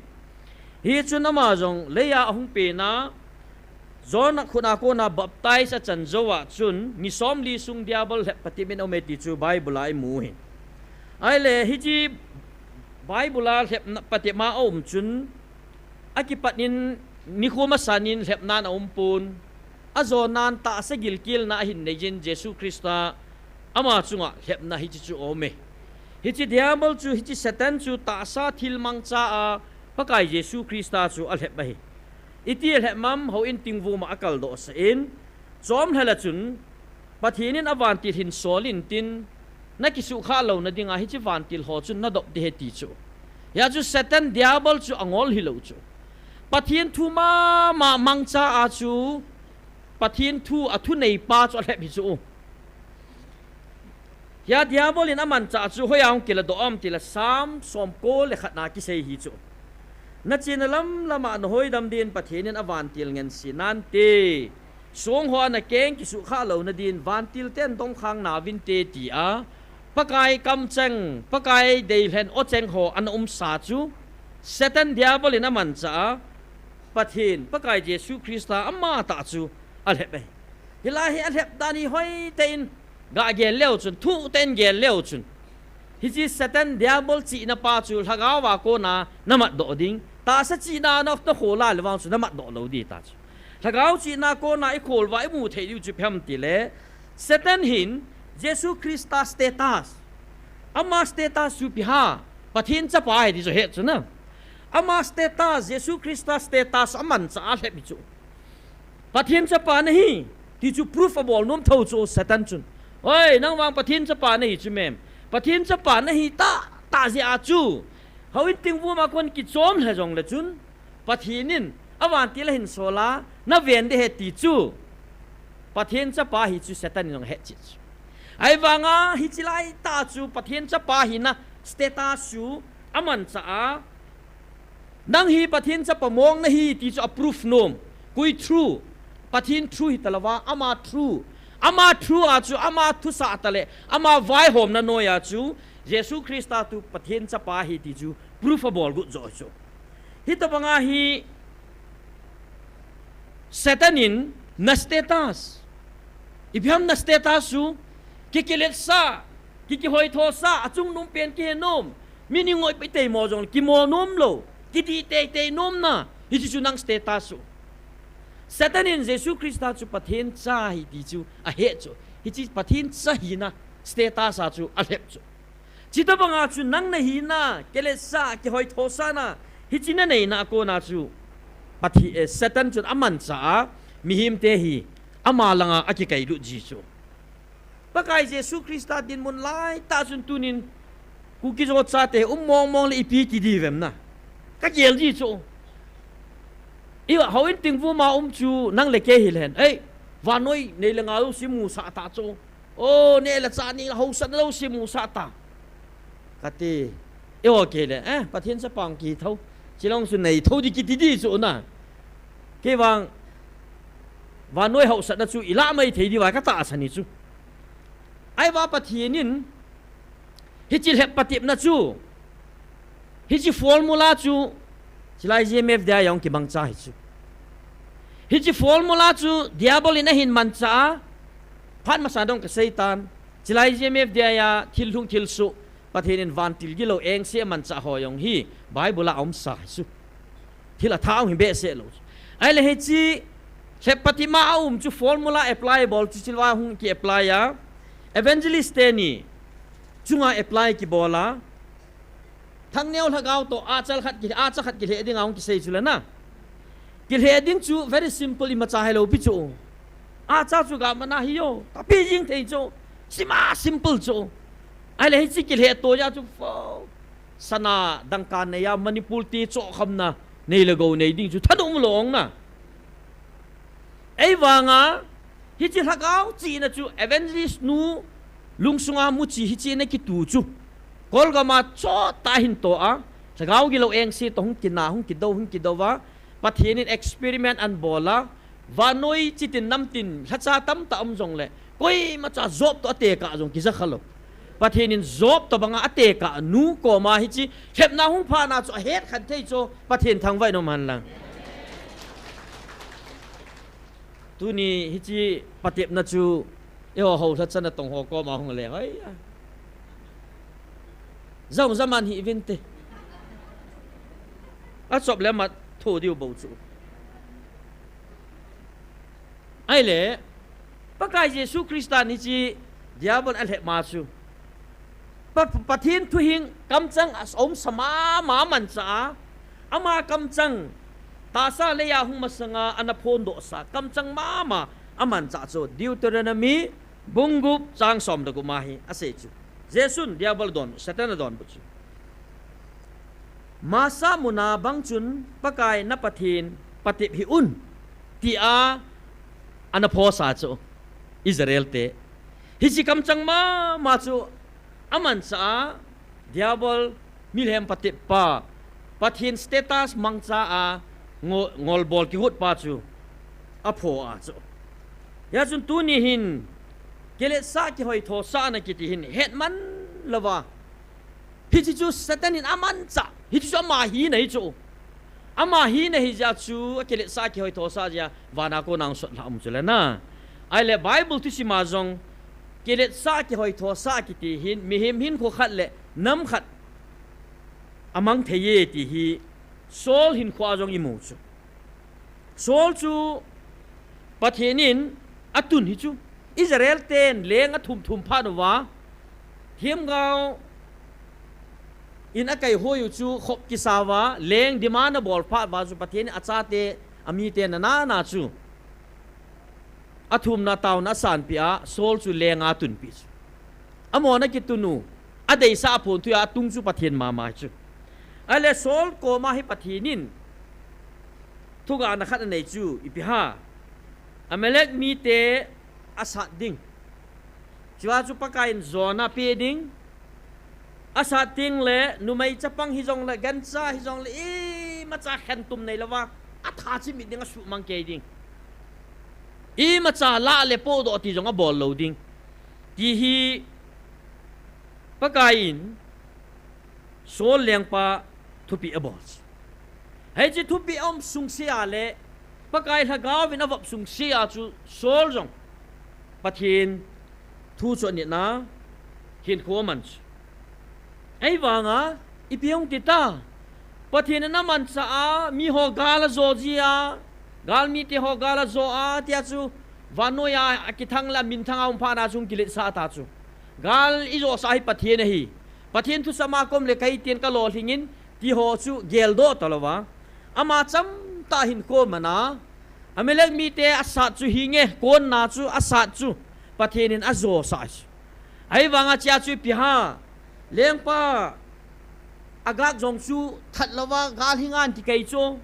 hichun ama jong lei a ahung pen a, John a khut a kona baptize achan jou a chun, ni somli sung Diabol lhep patep in aume ti chu Bible a imu ahi. Ahile, hiche Bible a lhepna patep a aum chun, akipat in nikho masa in lhepnan aumpon. Ajonan tahsa gilkelna ahin neiyin Jesu Christa ama chunga lhepna hiche chu aume. Hiche Diabol chu, hiche Satan chu tahsa thil mangcha a Pakai Jesu Christa chu alhep ahi. Iti alhep ham, houin tingvum a akaldohsah in, chomlhel a chun, Pathen in avantil hin sol intin, nakisuhkhah louna dinga hiche vantil ho chun nadop ding ahi ti chu. Hia chu Satan Diabol chu angol hilou chu. Pathen thu mama mangcha a chu, Pathen thu a thuneipa chu alhep hi chu. Hia Diabol in amanchah chu hoiya hung kiladoh ham tile Psalm somko le khat na kisei hi chu. Nachena lamlam a nahoidam din Pathen in avantil ngense nante. Songho a nakeng kisuhkhah louna din vantil ten dongkhang nauvinte tia Pakai kamcheng, Pakai deilhen ocheng ho ana umsa chu Satan Diabol in amanchah a, Pathen, Pakai Jesu Christa amatah chu alhep ahi. Hilai hi alhep dan hi hoitah in gah gel leu chun, thuhtah in gel leu chun, hiche Satan Diabol chihna pa chu lhagao a kona namatdoh ding. Tahsa chihna na, nakhol a le vang chu namatdoh lou ding ta chu. Lhagao chihna kona ikhol uva imu thei diu chu ipi ham tile, Satan hin Jesu Christa status, ama status chu ipi ham, Pathen chapa ahi ti chu ahet chu na. Ama status, Jesu Christa status amanchah a alhep hi chu. Pathen chapa nahi ti chu proof abol nom tho chu Satan chun. Oi, nang vang Pathen chapa nahi chu mem. Pathen chapa nahi tahtah jeh a chu, houin tingvum a kon kichom lheh jongle chun, Pathen in avantil ahin sol a, naven ding ahi ti chu Pathen chapa ahi chu Satan in jong ahet cheh chu. Ahivanga hiche laitah chu Pathen chapa ahina status chu amanchah a, nang hi Pathen chapa mong nahi ti chu a proof nom. Koi through? Pathen through hita louva, ama through. Ama through a chu, ama thusah tah le ama vaihomna noiya chu Jesu Christa chu Pathen chapa ahi ti chu proof abol got joh chu. Hitobanga hi Satan in na status, ipi ham na status chu, ki, kiletsah, ki, kihoithosah, achungnung pen kihe nom, mi nin ngoi pi teimo jong kimo nom lou, kidih teitei nomna, hiche chu nang status chu. Satan in Jesu Christa chu Pathen cha ahi ti chu ahet chu. Hiche Pathen cha hina status a chu alhep chu. Chutobanga chu nang nahina, kiletsah, kihoithosahna, hiche naneina a kona chu Pathe-, eh, Satan chun amanchah a, mihemte hi ama langa akikailut ji chu. Pakai Jesu Christa dinmun laitah chun tunin Kuki Zo chate um mong mong le ipi ti diu vem na. Ka gel ji chu. I houin tingvuma um chu nang le kei hi lehen. Ei, vannoi nei le gou simusah ta chu. O, neh le chah ni hausatna jouse musah ta. Kati. Eiho kei le, eh, Pathen chapa kiti tho. Chuleh chu nei tho ding kiti ding chu na. Kei vang, vannoi hausatna chu ilah mai thei diu va ka tahsan hi chu. Ahivang Pathen in, hiche lhep patepna chu, hiche formula chu, chulai G M F dia jong kimangcha hi chu. Hiche formula chu, Diabol in ahin mancha a, phat masa dong ka seitan, chulai G M F dia a, thil lhung thil suh, Pathen in vantil gilou engse amancha ho jong hi, Bible a aumsa hi chu. Thil atha hung hi behseh lou. Ahile hiche, lhep patepna a um chu formula apply bol chu chulai hung ki apply a. Evangelist teni, chunga apply kibol a. Thangneo lhagao toh, achal khat ki, acha khat kilheh ding a hung kisei chu le na. Kilheh ding chu very simple imacha hilou pi chu. Acha chu gamana hi jo, tapi jing thei chu. Sima simple chu. Ahile hiche kilheh to ja chu fo. Sana dangka nei a Manipur ti chokhamna nei le gou nei ding chu thanom lou na. Ahivanga, hiche lhagao chihna chu evangelist nu lungsunga muchi hiche na kitu chu. Kolgam a chota hin to a, lhagao gilou engse toh hung kina, hung kidou, hung kidou a, Pathen in experiment ahin bol a, vannoi chitin namtin lhacha tamtah um jongle, koimacha Job toh atekah jong kija khalou. Pathen in Job tobanga atekah nu koma hiche lhepna hung phana chu ahet khen thei chu Pathen thangvah in um hen lang. Tuni hiche patepna chu eiho haolhachan a tong ho koma hung le hoi a. Jong jaman hih vinte. Achop le ama tho diu bou chu. Ahile, Pakai Jesu Christa in hiche Diabol alhep ma chu. Pa, Pathen thuhing kamchang aumsa mama amancha a. Ama kamchang tahsa leiya hung masanga ana phondohsa kamchang mama amancha chu Deuteronomy bung gup chang som le gup a hi asei chu. Jesun Diabol adon, Satan adonbut chu. Masa muna bang chun Pakai na Pathen patep hih un, tia ana phosa chu Israel te. Hiche kamchang mama chu amancha a Diabol mihem patep pa, Pathen status mangcha a ngo-, ngolbol kigot pa chu apho a chu. Hijeh chun tuni hin kiletsah kihoithosahna kiti hin hetman louva. Hiche chu Satan in amancha, hiche chu ama hina hi chu. Ama hina hi jeh chu, akiletsah kihoithosah jeh a, vana kona hung sot lhah um chu le na. Ahile Bible thusim a jong, kiletsah kihoithosah kiti hin, mihem hinkho khat le nam khat amang thei e ti hi, Saul hinkho a jong imu chu. Saul chu Pathen in atun hi chu. Israel ten leng athum thum phat uva, themgao in akaihoi u chu khop kisa uva, leng demand abol phat uva chu Pathen in achate, amite nana chu athumna taona asanpeh a, Saul chu leng a atunpeh chu. Amona kitun u, adeisah a aphon thuiya atung chu Pathen mama chu. Ahile Saul koma hi Pathen in thugahna khat anei chu, ipi ham. Amalek mite asat ding. Chua chu Pakai in jona apeh ding. Asat teng le, numei chapang hijongle, gancha hijongle, imacha khentum neilouva, atha chimit ding, asuhmang kei ding. Imacha lah le pohdoh ti jong abol lou ding. Ti hi Pakai in Saul lengpa thupeh abol chu. Hiche thupeh aum sungsea le Pakai lhagao in avop sungsea chu Saul jong Pathen thu chu anit na hinkho aman chu. Ahivanga ipi hung ti ta. Pathen in amanchah a, miho gal ajo jia, galmite ho gal ajo a, tia chu, vannoiya akithang le aminthang a um phat na chu hung kiletsah ta chu. Gal ijosah hi Pathen ahi. Pathen thusama kom le kahi tin kalolhing in, ti ho chu geldoh talouva. Ama chamtah hinkho aman a, Amalek mite asat chu hinge, konna chu asat chu. Pathen in ajosah chu. Ahivanga chia chu ipi ham, lengpa Agag jong chu that louva gal hi ngan kikei chu,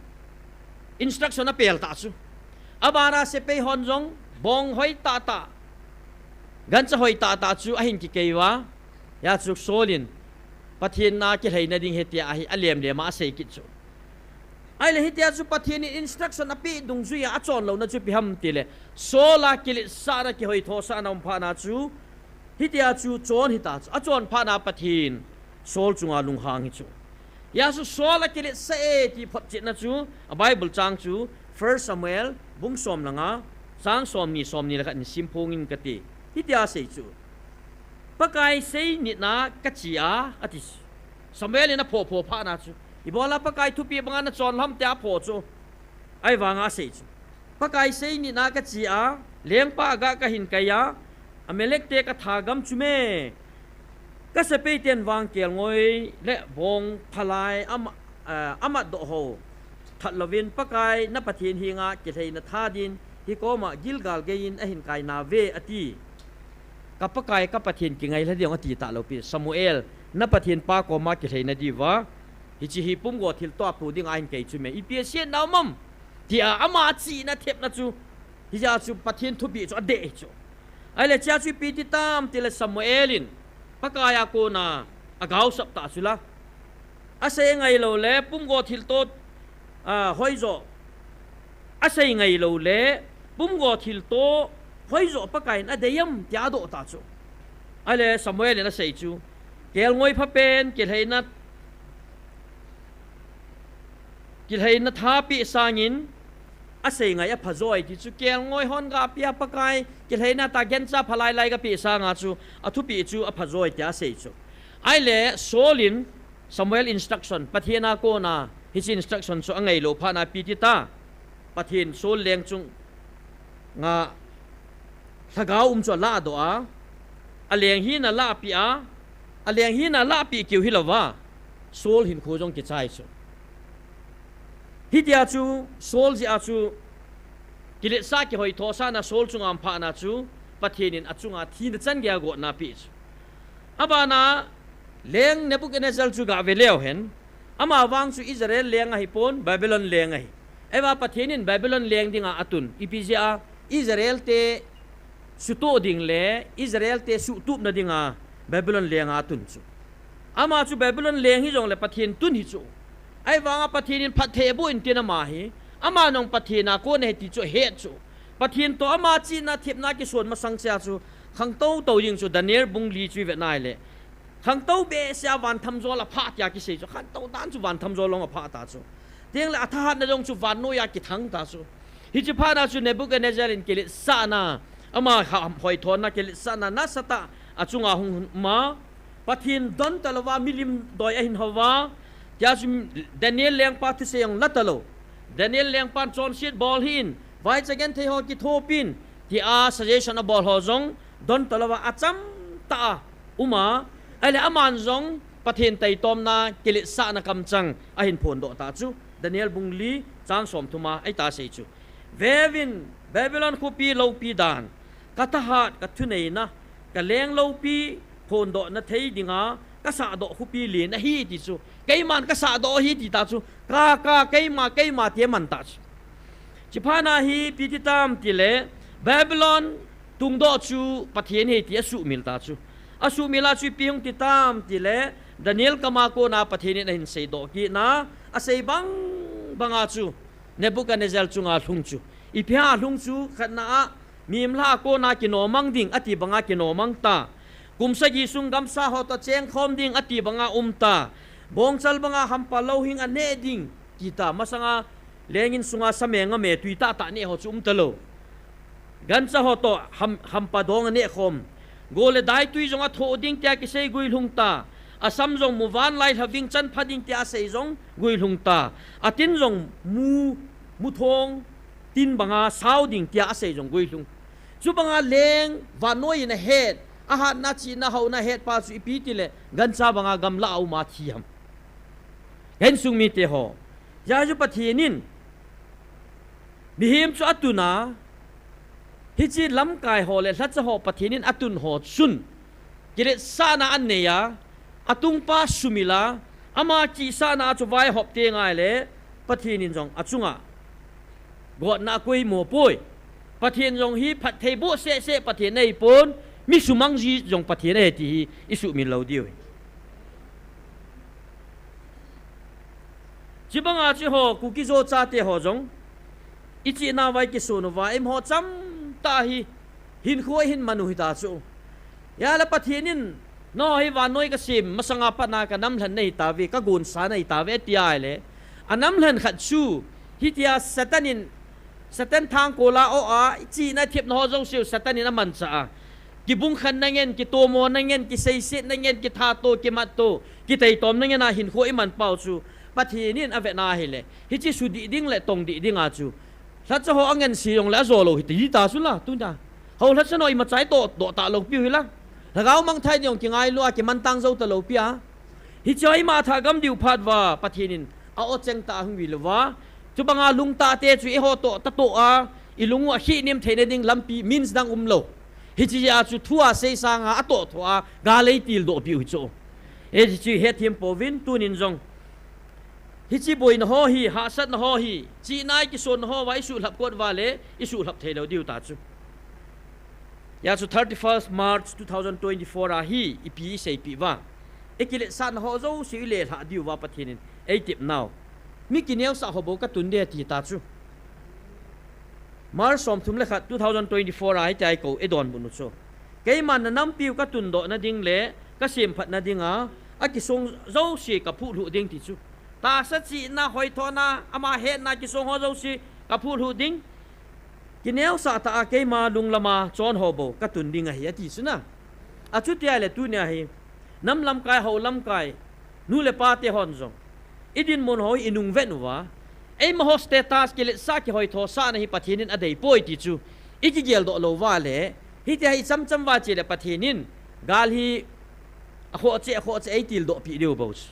instruction apel ta chu. Abana sepai hon jong bong hoi tahtah, gancha hoi tahtah chu ahin kikei uva. Hia chu Saul in Pathen na kilheina ding ahi tia hi alemlem a asei kit chu. Ahile hitia chu Pathen in instruction apeh dungjuia achon louna chu ipi ham tile, Saul a kiletsahna kihoithosahna um phatna chu, hitia chu chon hita chu. Achon phatna Pathen Saul chunga lunghang hi chu. Hia chu Saul akiletsah e ti photchetna chu, a Bible chang chu First Samuel bung som le nga, chang somni, somni le khat in simphong in kati. Hitia asei chu. Pakai sei nitna kache a, ati. Samuel in aphoh phoh phatna chu, ibola Pakai thupeh banga nachon lham tia aphoh chu. Ahivanga asei chu, Pakai sei nitna kache a, lengpa Agag kahin kai a, Amalek te kathagam chu me. Kasepai ten vang kelngoi le bong phalai ama, eh, amatdoh ho that louvin Pakai na Pathen henga kilheina tha din hikoma Gilgal geiyin ahin kai nauve, ati. Ka Pakai ka Pathen kingailha ding ati talou pi. Samuel, na Pathen pa koma kilheina diuva hiche hi pumgo thilto apo dinga ahin kai chu me. Ipi asei nau ham, tia ama chihna thepna chu. Hijeh a chu Pathen thupeh chu adei chu. Ahile chia chu ipi ti tam tile Samuel in Pakai a kona agaosap ta chu la. Asei ngailou le pumgo thilto, a, hoijo. Asei ngailou le pumgo thilto hoijo Pakai in adei ham tia adoh ta chu. Ahile Samuel in asei chu, kelngoi phapen kilheina, kilheina tha peh sangin asei ngai apha joi ti chu, kelngoi hon gapia Pakai kilheina tha gancha phalai lai gapeh sanga chu athupeh chu apha joi tia asei chu. Ahile Saul in Samuel instruction, Pathen a kona hiche instruction chu angailou phatna ipi ti ta, Pathen Saul leng chunga lhagao um chu alahdoh a, aleng hina alahpeh a, aleng hina alahpeh keu hilouva Saul hinkho jong kichai chu. Hitia chu Saul jeh a chu kiletsah kihoithosahna Saul chunga um phatna chu Pathen in achunga thina chan geiya gotna apeh chu. Abana leng Nebuchadnezzar chu gave leu hen, ama vang chu Israel leng ahipon, Babylon leng ahi. Ahivang Pathen in Babylon leng dinga atun, ipi jeh a, Israel te sutoh ding le Israel te suhtupna dinga Babylon lenga atun chu. Ama chu Babylon leng hijongle Pathen tun hi chu. Ahivanga Pathen in phatthei aboh intin ama hi, ama jong Pathen a kon ahi ti chu ahet chu. Pathen toh ama chihna thepna kison masang sea chu khangtou tou ding chu Daniel bung li chu ivet nai le, khangtou behsea vanthamjol aphah tia kisei chu, khangtou dan chu vanthamjol jong aphah ta chu. Tengle athahatna jong chu vannoiya kithang ta chu. Hiche phatna chu Nebuchadnezzar in kiletsahna, ama ha-, hoithona kiletsahna nasatah achunga hung um a, Pathen don talouva milim doi ahin houva, tia chu Daniel lengpa thusei jong la talou. Daniel lengpan chonset bol hih in, vaicha genthei ho kithopin, tia suggestion abol ho jong don talouva achamtah a um a, ahile aman jong Pathen taitomna kiletsahna kamchang ahin phondoh ta chu, Daniel bung li chang somthum a eita sei chu. Veuvin, Babylon khopi loupi dan, kathahat, kathuneina, kaleng loupi phondohna thei dinga kasahdoh khopi len ahi ti chu. Keiman kasahdoh ahi ti ta chu. Ka, ka, keima, keima tia aman ta chu. Hiche phatna hi ipi ti tam tile, Babylon tungdoh chu Pathen ahi ti asuhmil ta chu. Asuhmil a chu ipi hung ti tam tile, Daniel kama kona Pathen in ahin seidoh kitna, asei bang banga chu Nebuchadnezzar chunga lhung chu. Ipi ham alhung chu, khatna a, mihemlha a kona kinomang ding ati banga kinomang ta. Kum sagi sung gamsa ho toh chengkhom ding ati banga um ta. Bongchal banga hampa louhing aneh ding ti ta. Masanga lengin sunga sameng ame tui tahtah neh ho chu um talou. Gancha ho toh ham, hampa dong aneh khom. Go le daitui jong athoh ding tia kisei guilhung ta. Asam jong muvanlai lhaving chanpha ding tia asei jong guilhung ta. Atin jong mu, muthong tin banga sao ding tia asei jong guilhung. Chubanga leng vannoi in ahet, ahatna chihna houna ahet pa chu ipi tile, gancha banga gamlah a um a thi ham. Ka insung mite ho, hijeh chun Pathen in mihem chu atun a, Hiche lamkai ho le lhacha ho Pathen in atun ho chun kiletsahna anei a, atungpa sumil a, ama chihsahna chu vaihop teng ahile Pathen in jong achunga gotna akoimo poi. Pathen jong hi phattheiboh sehseh Pathen ahipon, mi sumang ji jong Pathen ahi ti hi isuhmil lou diu ahi. Chubanga chu eiho Kuki-Zo chate ho jong ichihna uva ikison uva, eiho chamtah hi hinkho ihin man u hita chu. Ahile Pathen in, nangho hi vannoi kasem masanga pat a kanamlhen nahitauve, kagonsa nahitauve, ati ahile, anamlhen khat chu hitia Satan in, Satan thangkol a o a, ichihna ithepna ho jouse u Satan in amanchah a, kibungkhenna ngen, kitomona ngen, kiseisetna ngen, kithato, kimatto, kiteitomna ngen a hinkho iman pau chu Pathen in avetna ahile, hiche sudih ding le tongdih dinga chu lhacha ho angense jongle ajo lou hita, hita chula, tunia hou lhacha ho imacha itoh doh talou piu hila, lhagao mangthah ding jong kingailu a, kimantang jou talou pi a, hiche ho ima thagam diu phat uva Pathen in a-o chengtah a hung vil uva, chubanga lungtahte chu eiho toh tatoh a, ilung u akhihnem theina ding lampi means dang umlou. Hiche jeh a chu thu asei sanga atoh thoh a gal eitildoh piu hichu. Hiche chu hethem pouvin, tunin jong hiche boina ho hi, hahsatna ho hi, chihna a ikisonna ho uva isuhlhap kot uva le isuhlhap theilou diu ta chu. Hijeh chun thirty-first March two thousand twenty-four a hi ipi iseipeh uva, ikiletsahna ho jouse ilelhah diu va Pathen in eitepnau, mi kineosah ho bou katun ding ati ta chu. March somthum le khat, two thousand twenty-four a hitia eikou, eidonbut u chu, keiman nanampiu katundohna ding le kasemphatna dinga akisong jouse kaphuhlhuh ding ti chu. Tahsa chihna, hoithona, ama hetna kisong ho jouse kaphuhlhuh ding. Kineosah tah a keima lunglama chon ho bou katun ding ahi ati chu na. Achuti ahile tunia hi nam lamkai, hou lamkai, nu le pate hon jong idinmun ho hi inungvet uva, eimaho status, kiletsah, kihoithosahna hi Pathen in adeipoi ti chu ikigeldoh lou uva le, hitia hi ichamcham uva chele Pathen in gal hi akhoh cheh, akhoh cheh eitildohpeh diu bou chu,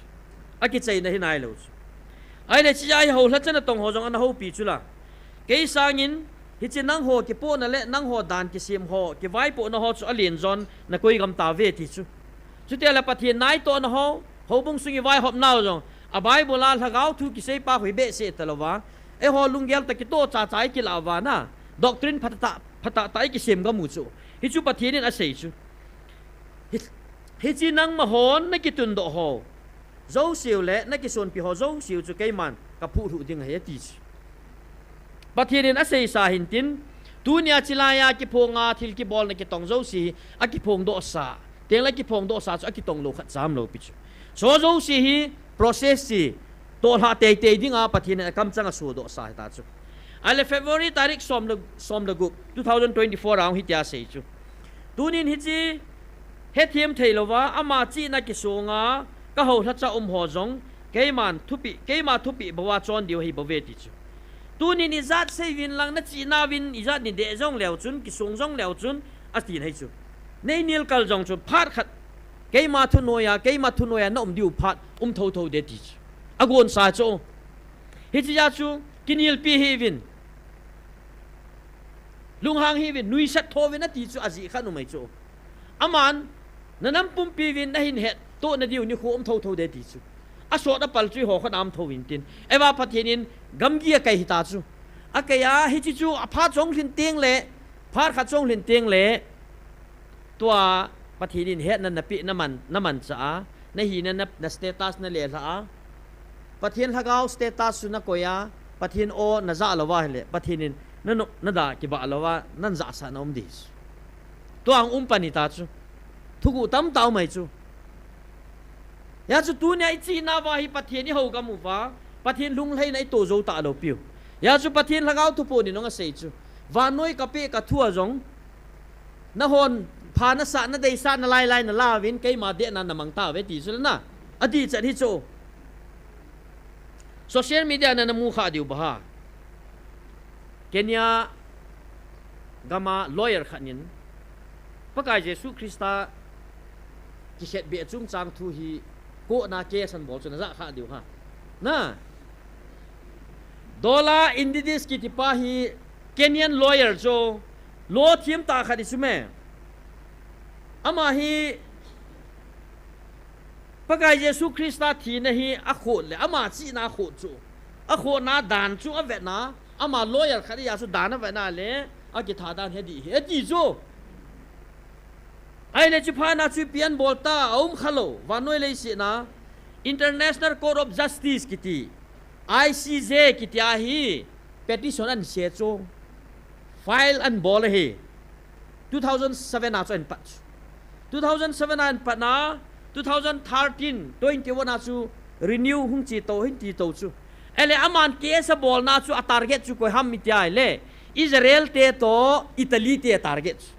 akichaina hinailou chu. Ahile hiche a hi hou lhacha natong ho jong ana houpi chula, kei sangin hiche nangho kipohna le nangho dan kisem ho, kivaipohna ho chu alen jon nakoi gam tauve ti chu. Chuti ahile Pathen naitohna ho, houbung sung ivaihopnau jong a Bible a lhagao thu kiseipa khu ibehseh talouva, eiho lunggel tah kitoh chacha ikilah uva na, doctrine phatah, phatah tah ikisem gam u chu, hichu Pathen in asei chu. Hi, hiche nangmahon nakitundoh ho jouseu le nakisonpi ho jouseu chu keiman kaphuhlhuh ding ahi ati chu. Pathen in aseisa hintin, tunia chilaiya kiphonga thil kibolna kitong jouse hi akiphongdohsa, tengle akiphongdohsa chu akitong lou khatcha umlou pi chu. Chu jouse hi process hi tohlhah teitei dinga Pathen in akamchang asodohsa hita chu. Ahile February tarik som le, som le gup, two thousand twenty-four a hung hitia asei chu. Tunin hiche hethem theilouva, ama chihna kisonga kahou lhacha um ho jong keiman thupeh, keima thupeh bouva chon diu ahi bouve ti chu. Tunin ijat seiuvin lang, nachihnauvin ijat nideh jongleu chun, kisong jongleu chun, atin ahi chu. Neinel kal jong chun phat khat keima thunoiya, keima thunoiya naum diu phat um thouthou de ti chu, agonsa chu. Hiche jeh a chu kinelpi hih uvin, lunghang hih uvin, nuisat tho uvin ati chu ajeh khat um ahi chu. Aman, nanam pumpi uvin nahin hettohna diu nikho um thouthou de ti chu. Asot apal chu eiho khat a um thou intin, eiva Pathen in gamgi akai hita chu. Akaiya hiche chu aphat chu hung lhin tengle, phat khat chu hung lhin tengle, tua Pathen in hetna napeh, naman, namanchah a, nahina, na, na status nalelhah a, Pathen lhagao status chu nakoi a, Pathen o najah louva ahile Pathen in nanop, nadah kibah louva nanjahsah na um ding chu. Tua hung um pan hita chu. Thuguh tamtah um ahi chu. Hijeh chun tunia ichihnauva hi Pathen ihou gam uva, Pathen lunglhaina ito jou talou piu. Hijeh chun Pathen lhagao thuphon in hung asei chu, vannoi kapeh kathua jong, nahon pha nasah, nadeisah nalailai nalauvin keima dehna namang tauve ti chu le na, adihchet hi chu. Social media nana mukhah diu baha, Kenya gama lawyer khat in Pakai Jesu Christa kikhetbeh chungchang thu hi court na case anabol chu najahkhah diu ha. Na, Dola Indidis kitipa hi Kenyan lawyer chu Lo thim ta khat i chu me. Ama hi Pakai Jesu Krista thina hi a khut le, ama chihna a khut chu. A khutna dan chu a vetna, ama lawyer khat i a chu dan a vetna le, a kitha dan he di hi, a ti chu. Ai le chu phana chu pian bol ta, a um kha lo, vannoi leiset na, International Court of Justice kiti, I C J kiti a hi, petition an se chu. File an bol a hi. Two thousand seven a chu an pat chu. Two thousand seven a an pat na, two thousand thirteen, twenty-one a chu renew hung chi to, hin ti to chu. Ele aman case a bol na chu a target chu koi ham i ti a le. Israel te to Italy te a target chu.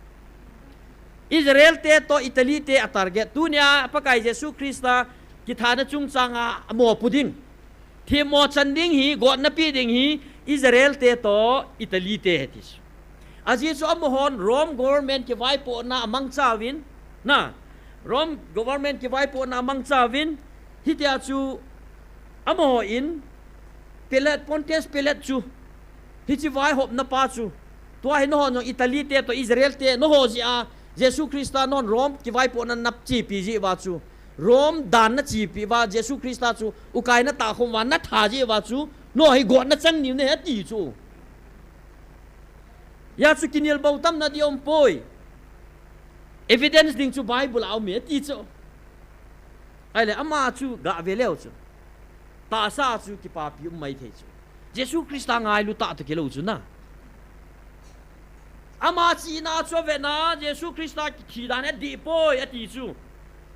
Israel te to Italy te a target. Tunia Pakai Jesu Krista kithana chungchang a mo pu ding. Themmo chan ding hi, gotna pi ding hi, Israel te to Italy te he ti chu. Ajeh chu amahon Rome government kivaipohna a mangcha uvin, na, Rome government kivaipohna a mangcha uvin, hitia chu amaho in Pilate, Pontius Pilate chu, hichi vaihopna pa chu, tua hi nahon jong Italy te to Israel te, naho jeh a, Jesu Krista nahon Rome kivaipohna nap chipi jeh uva chu, Rome dan na chipi uva, Jesu Krista chu ukai na ta khom uva na tha jeh uva chu, naho hi gotna chan niu na he ti chu. Hia chu kinel bou tam na di um poi. Evidence ding chu Bible a um e ti chu. Ai le ama chu ga ve leu chu. Tahsa chu kipapi um mai thei chu. Jesu Krista ngailu ta to kilou chu na. Ama chihna chu a vetna, Jesu Krista kithi dan a di poi a ti chu.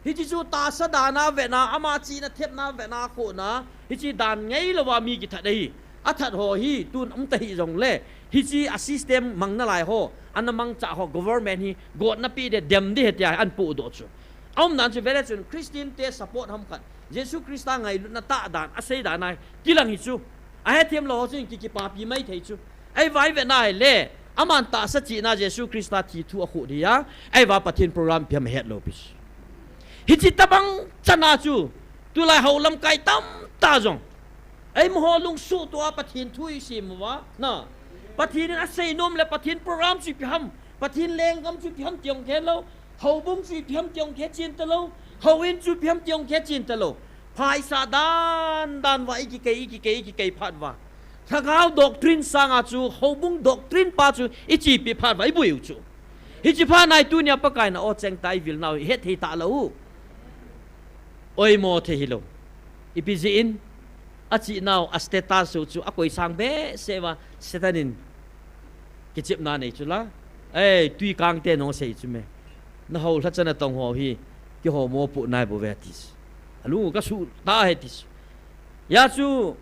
Hichi chu tahsa dan a vetna, ama chihna thepna vetna khona, hichi dan ngei lou a mi kithat ahi. A that ho hi, tun um ta hi jong le, hichi a system mang na lai ho, ana mangcha ho, government hi, gotna pi de, dem de he tia an pu do chu. A um dan chu vele chun, Christian te support ham khat. Jesu Krista ngailutna ta dan, a sei dan a, kilang hi chu. A he them lou ho chu, ki kipapi mai thei chu. Ei vai ve nai le, aman tahsa chihna Jesu Krista thi thu a khu dia, ei va Pathen program piam het lou pis. Hichi tabang chana chu, tulai ho lamkai tam ta jong. Ei mo ho lungsu tua Pathen thu i sim uva, na. Pathen in a sei nom le Pathen program chu ipi ham, Pathen lenggam chu ipi ham tiong khen lou, houbung chu ipi ham tiong khe chin ta lou, houin chu ipi ham tiong khe chin ta lou. Phaisa dan dan va i kikei, i kikei, i kikei phat va. Lhagao doctrine sanga chu, houbung doctrine pa chu, i chipi phat va, i buiu chu. Hichi pha nai tunia Pakai na o cheng ta i vil nau, i het thei ta lou. Oi mo thei hi lou. Ipi jeh in, a chi nau, a status chu, chu a koi sang be se va, Satan in kichepna nei chu la. Ei, tui kang te nong sei chu me. Na ho lha chana tong ho hi, ki ho mo pu nai bo ve tis. A lu ka su ta he tis. Ya chu,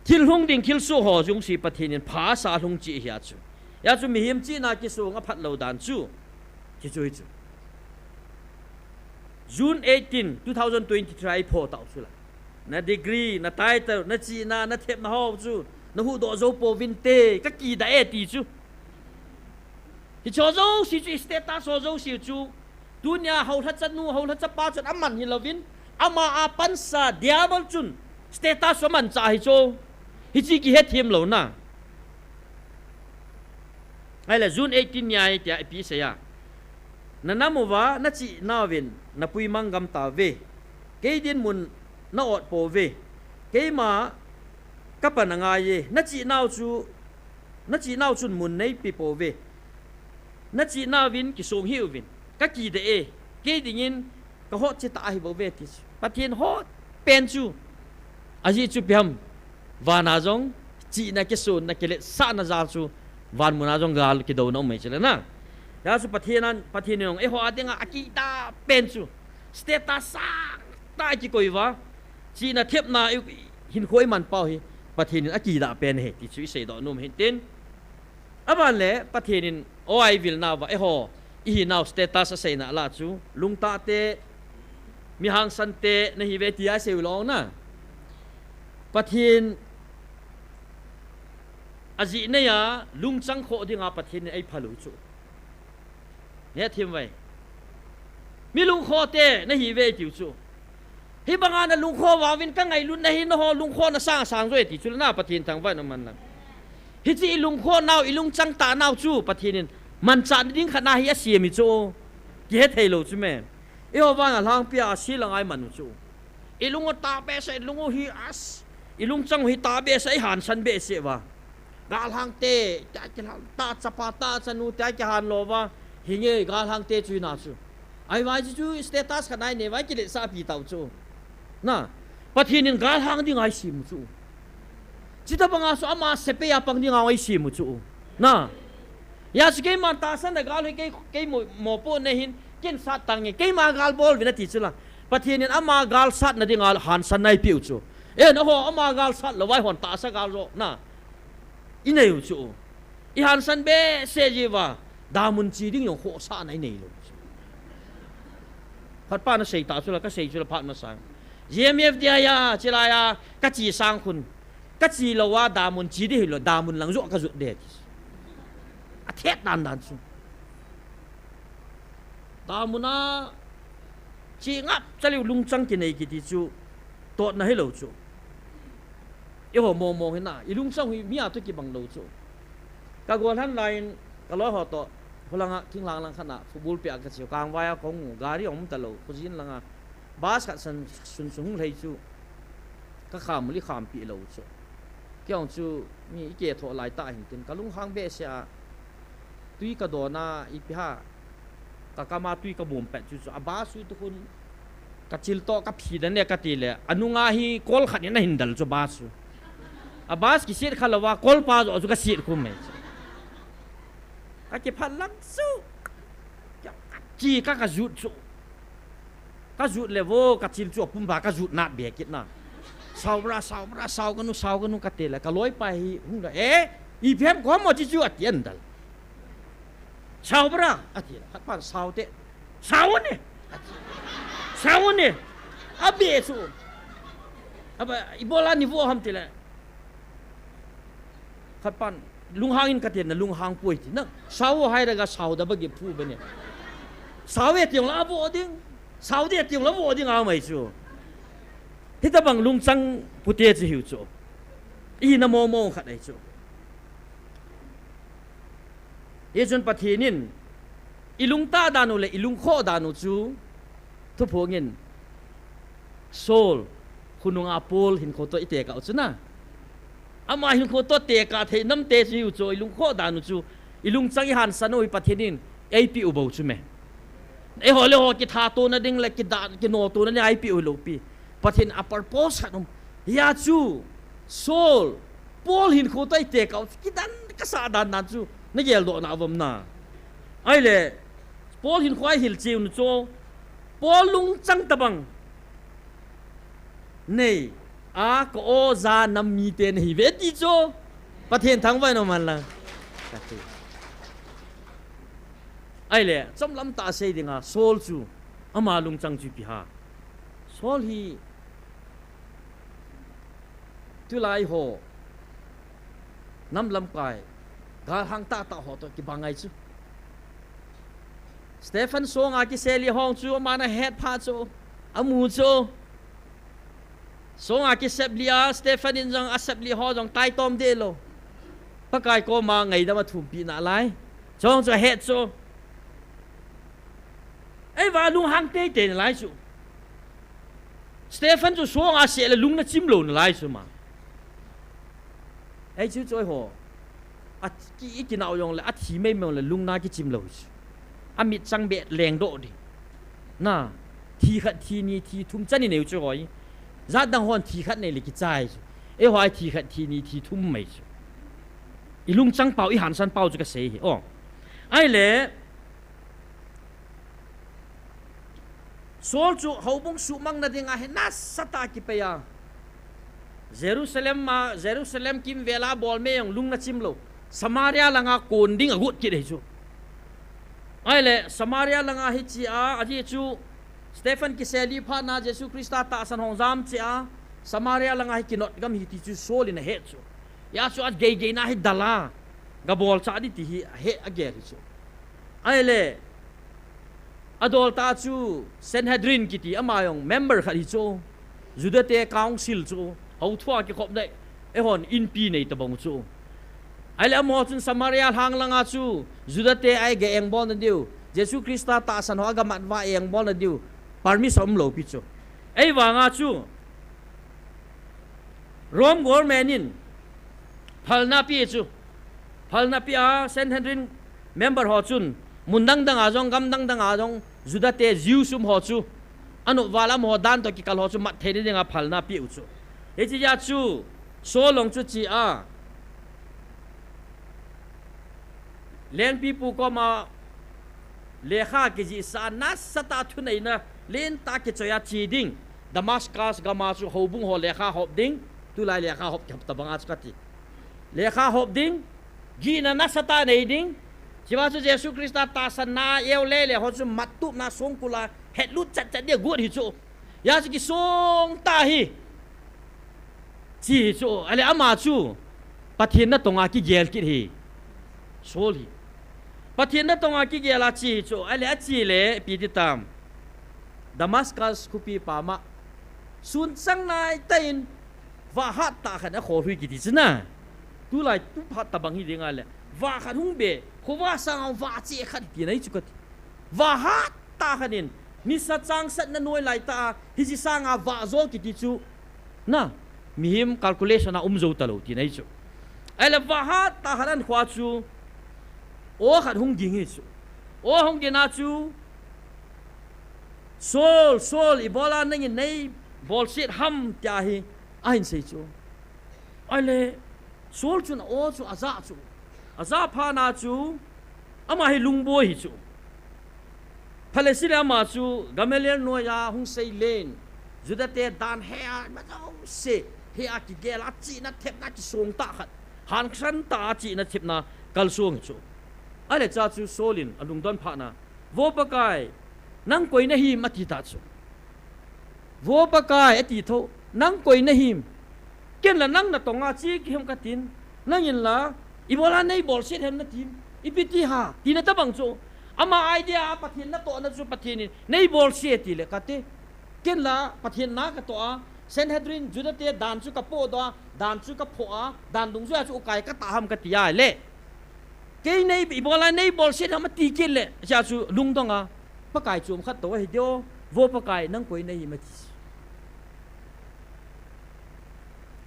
thil hung ding thil su ho jung si Pathen in pha sa lhung chi hia chu. Ya chu mihem chihna kisung a phat lou dan chu. Chi chu hi chu. June eighteen, two thousand twenty-three a i pho tau chu la. Na degree, na title, na chihna, na thepna ho chu. Na hu do zo po vin te, ka ki da e ti chu. Hi cho zo si chu, status ho zo si chu. Tunia ho lha chanu, ho lha chapa chun a man hi louvin, ama a pansa diabol chun status a man cha hi cho. Hichi ki he thim lou na. Ai le June eighteen nia hi tia ipi sei a. Na nam uva, na chi nauvin, na pui mang gam ta ve. Kei din mun na ot po ve. Keima ka pan a ngai e. Na chi nau chu, na chi nau chun mun nei pi po ve. Na chi nauvin kisung hi uvin. Ka ki de e. Kei dingin ka hot chi ta ahi bo ve ti chu. Pathen hot pen chu. A ji chu piam. Vana jong, chihna kisun na kilet sa na jal chu. Van muna jong gal kido na um mai chile na. Ya chu Pathen an, Pathen in jong, e ho a dinga a ki ta pen chu. Status sa ta ki koi va. Chihna thepna i hin khoi man pau hi. Pathen in a ki da pen he ti chu i sei do num hin tin. Aban le, Pathen in, o ai vil na va, e ho, i hi nau status a sei na la chu, lungta te, mi hangsan te, na hi ve ti a sei u long na. Pathen, a ji nei a, lungchang kho dinga Pathen in ei phalu chu. He thim vai. Mi lungkho te, na hi ve tiu chu. Hi banga na lungkho vavin ka ngailutna hi na ho lungkho na sang sang zo e ti chu na Pathen thangvah na man na. Hiche i lungkhoh nau, i lungchang tah nau chu Pathen in manchah nading khat na hi asem hi chu. Kihe thei lou chu me. Eiho vang a lhangpi a ase lang a i man u chu. I lung u tah behseh, i lung u hi as, i lungchang u hi tah behseh, i hansan behseh uva. Galhang te, tia kilhang, tah chapa, tah chanu, tia kihan lou uva. Hinge galhang te chu hina chu. Ahivang chu, chu status khat na i nei uva, i kiletsah pi tau chu. Na, Pathen in galhang ding a i sem u chu. Chuti banga chu ama sepai a pang ding a i sem u chu. Na. Hijeh chun keiman tahsan a gal hi kei, kei mo, mopohna hin, ken sat tange, keima gal bol uvin ati chu la. Pathen in ama gal satna ding a hansan na i peh u chu. Eh, nangho ama gal sat lou uva eihon tahsa gal jo, na. I nei u chu. I hansan behseh jeh uva, damun che ding jong khohsahna i nei lou chu. Khat pa na sei ta chu la, ka sei chu la phat masa. G M F D I a, chilai a, ka che sang khun. Ka che lou a, damun che ding hilou, damun lang joh ka jot ding ti. A thet dan dan chu. Damun a, che ngap cha leu lungchang kinei kiti chu, totna hilou chu. Eiho mong mong hina, i lungchang hi mi a toh kibang lou chu. Ka golhang lai in, ka loi ho toh, hulanga, thinglhang lang khat na, football pia ka che u, Kangvai a kong u, gari um talou, khojin langa, bus khat san, sun sung hung lhai chu, ka kham u le kham pi lou chu. Kei jong chu, mi i ke tho lai tah hin tin, ka lunghang behseh a, tui ka don a, ipi ham, ka kam a tui ka bom pet chu chu, a bus u tu khun, ka chil toh, ka phi dan le ka ti le, a nung a hi kol khat in a hin dal chu bus u. A bus kiset kha lou a, kol pa joh chu ka set khum mai chu. Ka kiphat lang chu. Ka, ka chi ka, ka jut chu. Ka jut le vo, ka chil chu a pum ba, ka jut nat be kit na. Sao bra, sao bra, sao ka nu, sao ka nu ka ti le, ka loi pa hi hung la, eh, ipi ham ko mo chi chu a ti an dal. Sao bra, a ti le, khat pan sao te. Sao ne. A ti. Sao ne. A be chu. A ba, i bol a ni vo ham ti le. Khat pan, lunghang in ka ti na lunghang poi ti na. Sao hai ra ga sao da ba ge phu ba ne. Sao e ti jong la vo ding. Sao de ti jong la vo ding a mai chu. Hitabang lungchang pute chu hiu chu. I na mo mo khat ai chu. Hichun Pathen in, i lungtah dan u le i lungkhoh dan u chu, thuphong in, Saul, khonung a Paul hinkho toh i tekah u chu na. Ama hinkho toh tekah thei nam te chu hiu chu, i lungkhoh dan u chu, i lungchang i hansan u hi Pathen in, eipeh u bou chu me. Eiho le ho kithat tona ding le kidah, kinoh tona ding a eipeh u lou pi. Pathen a purpose khat um. Hia chu, Saul, Paul hinkho toh i tekah u, kidan ka sah dan dan chu, na geldoh na vom na. Ahile, Paul hinkho a i hilchen u chu, Paul lungchang tabang. Nei, a ka o ja nam mite na hi ve ti chu, Pathen thangvah in um hen lang. Ka ti. Ahile, chomlam tah sei ding a, Saul chu, ama lungchang chu ipi ham. Saul hi, tulai ho, nam lamkai, galhang tah tah ho toh kibang ngai chu. Stephen song a kiseli ho chu, ama na het pha chu, amu chu. Song a kisep li a, Stephen in jong asep li ho jong taitom deh lou. Pakai koma ngaidam a thumpi nalai. Chong chu ahet chu. Ei va lunghang teitei nalai chu. Stephen chu song a seh le lung na chim lou nalai chu ma. Ei chu chu eiho. A ki, i kinau jong le, a thi mei mei jong le, lung na kichim lou chu. A mit chang be leng doh ding. Na, thi khat, thi ni, thi thum chan i neu chu hoi. Jat dang hon thi khat nei le kichai chu. Eiho a thi khat, thi ni, thi thum mai chu. I lungchang pau, i hansan pau chu ka sei hi. Oh. Ahile, Saul chu houbung suhmang na ding a hi nasatah a kipei a. Jerusalem a, Jerusalem kimvel a bol mei jong lung na chim lou. Samaria lang a kon ding a got kit ahi chu. Ahile, Samaria lang a hi chi a, ajeh chu Stephen kiseli phat na Jesu Christa tahsan hong jam chi a, Samaria lang a hi kinot gam hi ti chu Saul in ahet chu. Hia chu agei gei na hi dal a, ga bol cha di ti hi ahet agel hi chu. Ahile, adol tah chu Sanhedrin kiti ama jong member khat hi chu. Juda te council chu. Hou thua kikhop dai. Eihon inpi nei tabang chu. Ahile amaho chun Samaria lhang langa chu Juda te a ga engbolna diu, Jesu Christa tahsan ho a ga mat uva engbolna diu permission umlou pi chu. Ahivanga chu Rome government in phalna pe chu. Phalna pe a Sanhedrin member ho chun mun dang dang a jong, gam dang dang a jong, Juda te, Jews um ho chu, anop val amaho dan toh kikal ho chu mat theina dinga phalna pe u chu. Hiche jeh a chu Saul jong chu che a, lengpipu koma lekha kijihsa a nasatah a thuneina lentah kichoi a che ding, Damascus gam a chu houbung ho lekha hop ding, tulai lekha hop kihop tobang a chu kati. Lekha hop ding, gihna nasatah a nei ding, chua chu Jesu Christa tahsanna a eu le le ho chu mattupna songkul a hetlut chat chat dia got hi chu. Hijeh a chu kisong tah hi. Che hi chu, ahile ama chu Pathen natong a kigel kit hi. Saul hi. Pathen natong a kigel a che hi chu, ahile ache le ipi ti tam, Damascus khopi pam a sun chang nai tah in vah hat tah khat in akholhui kiti chu na. Tulai tu phat tobang hi ding ahile, vah khat hung be, khovah sanga vah che khat hi tina hi chu kati. Vah hat tah khat in, nisa changsatna noi lai tah a, hiche sanga vah jo kiti chu, na, mihem calculation a um jou talou tina hi chu. Ahile vah hat tah khat ahin kho a chu, aw khat hung ging hi chu. Aw hung ging a chu, Saul, Saul, ibola nangin nei bolset ham tia hi ahin sei chu. Ahile Saul chun aw chu aja chu. Aja phat na chu, ama hi lungboi hi chu. Phalesile ama chu Gamaliel noiya hung seilen, Juda te dan he a, ma jouse he a kigel a, chihna thepna kisong tah khat, hansan tah a chihna thepna kalsong hi chu. Ahile chua chu Saul in alungdon phat na, Vo Pakai, nang koi nahim, ati ta chu. Vo Pakai, ati tho, nang koi nahim? Ken la nang natong a che kit ham katin, nangin la ibola nei bolset ham natim, ipi ti ham, tina tobang chu. Ama idea a Pathen natohna chu Pathen in nei bolset tile kate, ken la Pathen na katoh a, Sanhedrin, Juda te dan chu kapohdoh a, dan chu kaphoh a, dan dungjuia chu ukai katah ham kati ahile, kei nei, ibola nei bolset ham ati kit le, chua chu lungdong a, Pakai chom khat tou ahi diu, Vo Pakai, nang koi nahim, ati.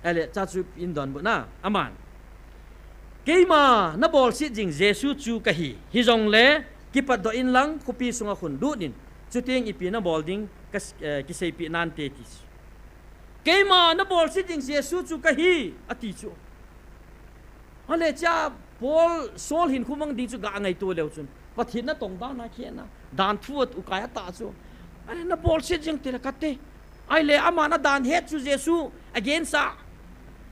Ahile chua chu in donbutna, aman, Keima nabolset jing Jesu chu kahi, hijongle kipatdoh inlang khopi sunga khun lut in, chuteng ipi nabol ding ka, eh, kiseipeh nante, ati chu. Keima nabolset jing Jesu chu kahi, ati chu. Ahile chua Paul, Saul hinkho mang ding chu ga ngaito leu chun, Pathen natong dan a kihena, dan thu a ukai atah chu. Ahile nabolset jing tile kate, ahile aman adan het chu Jesu against a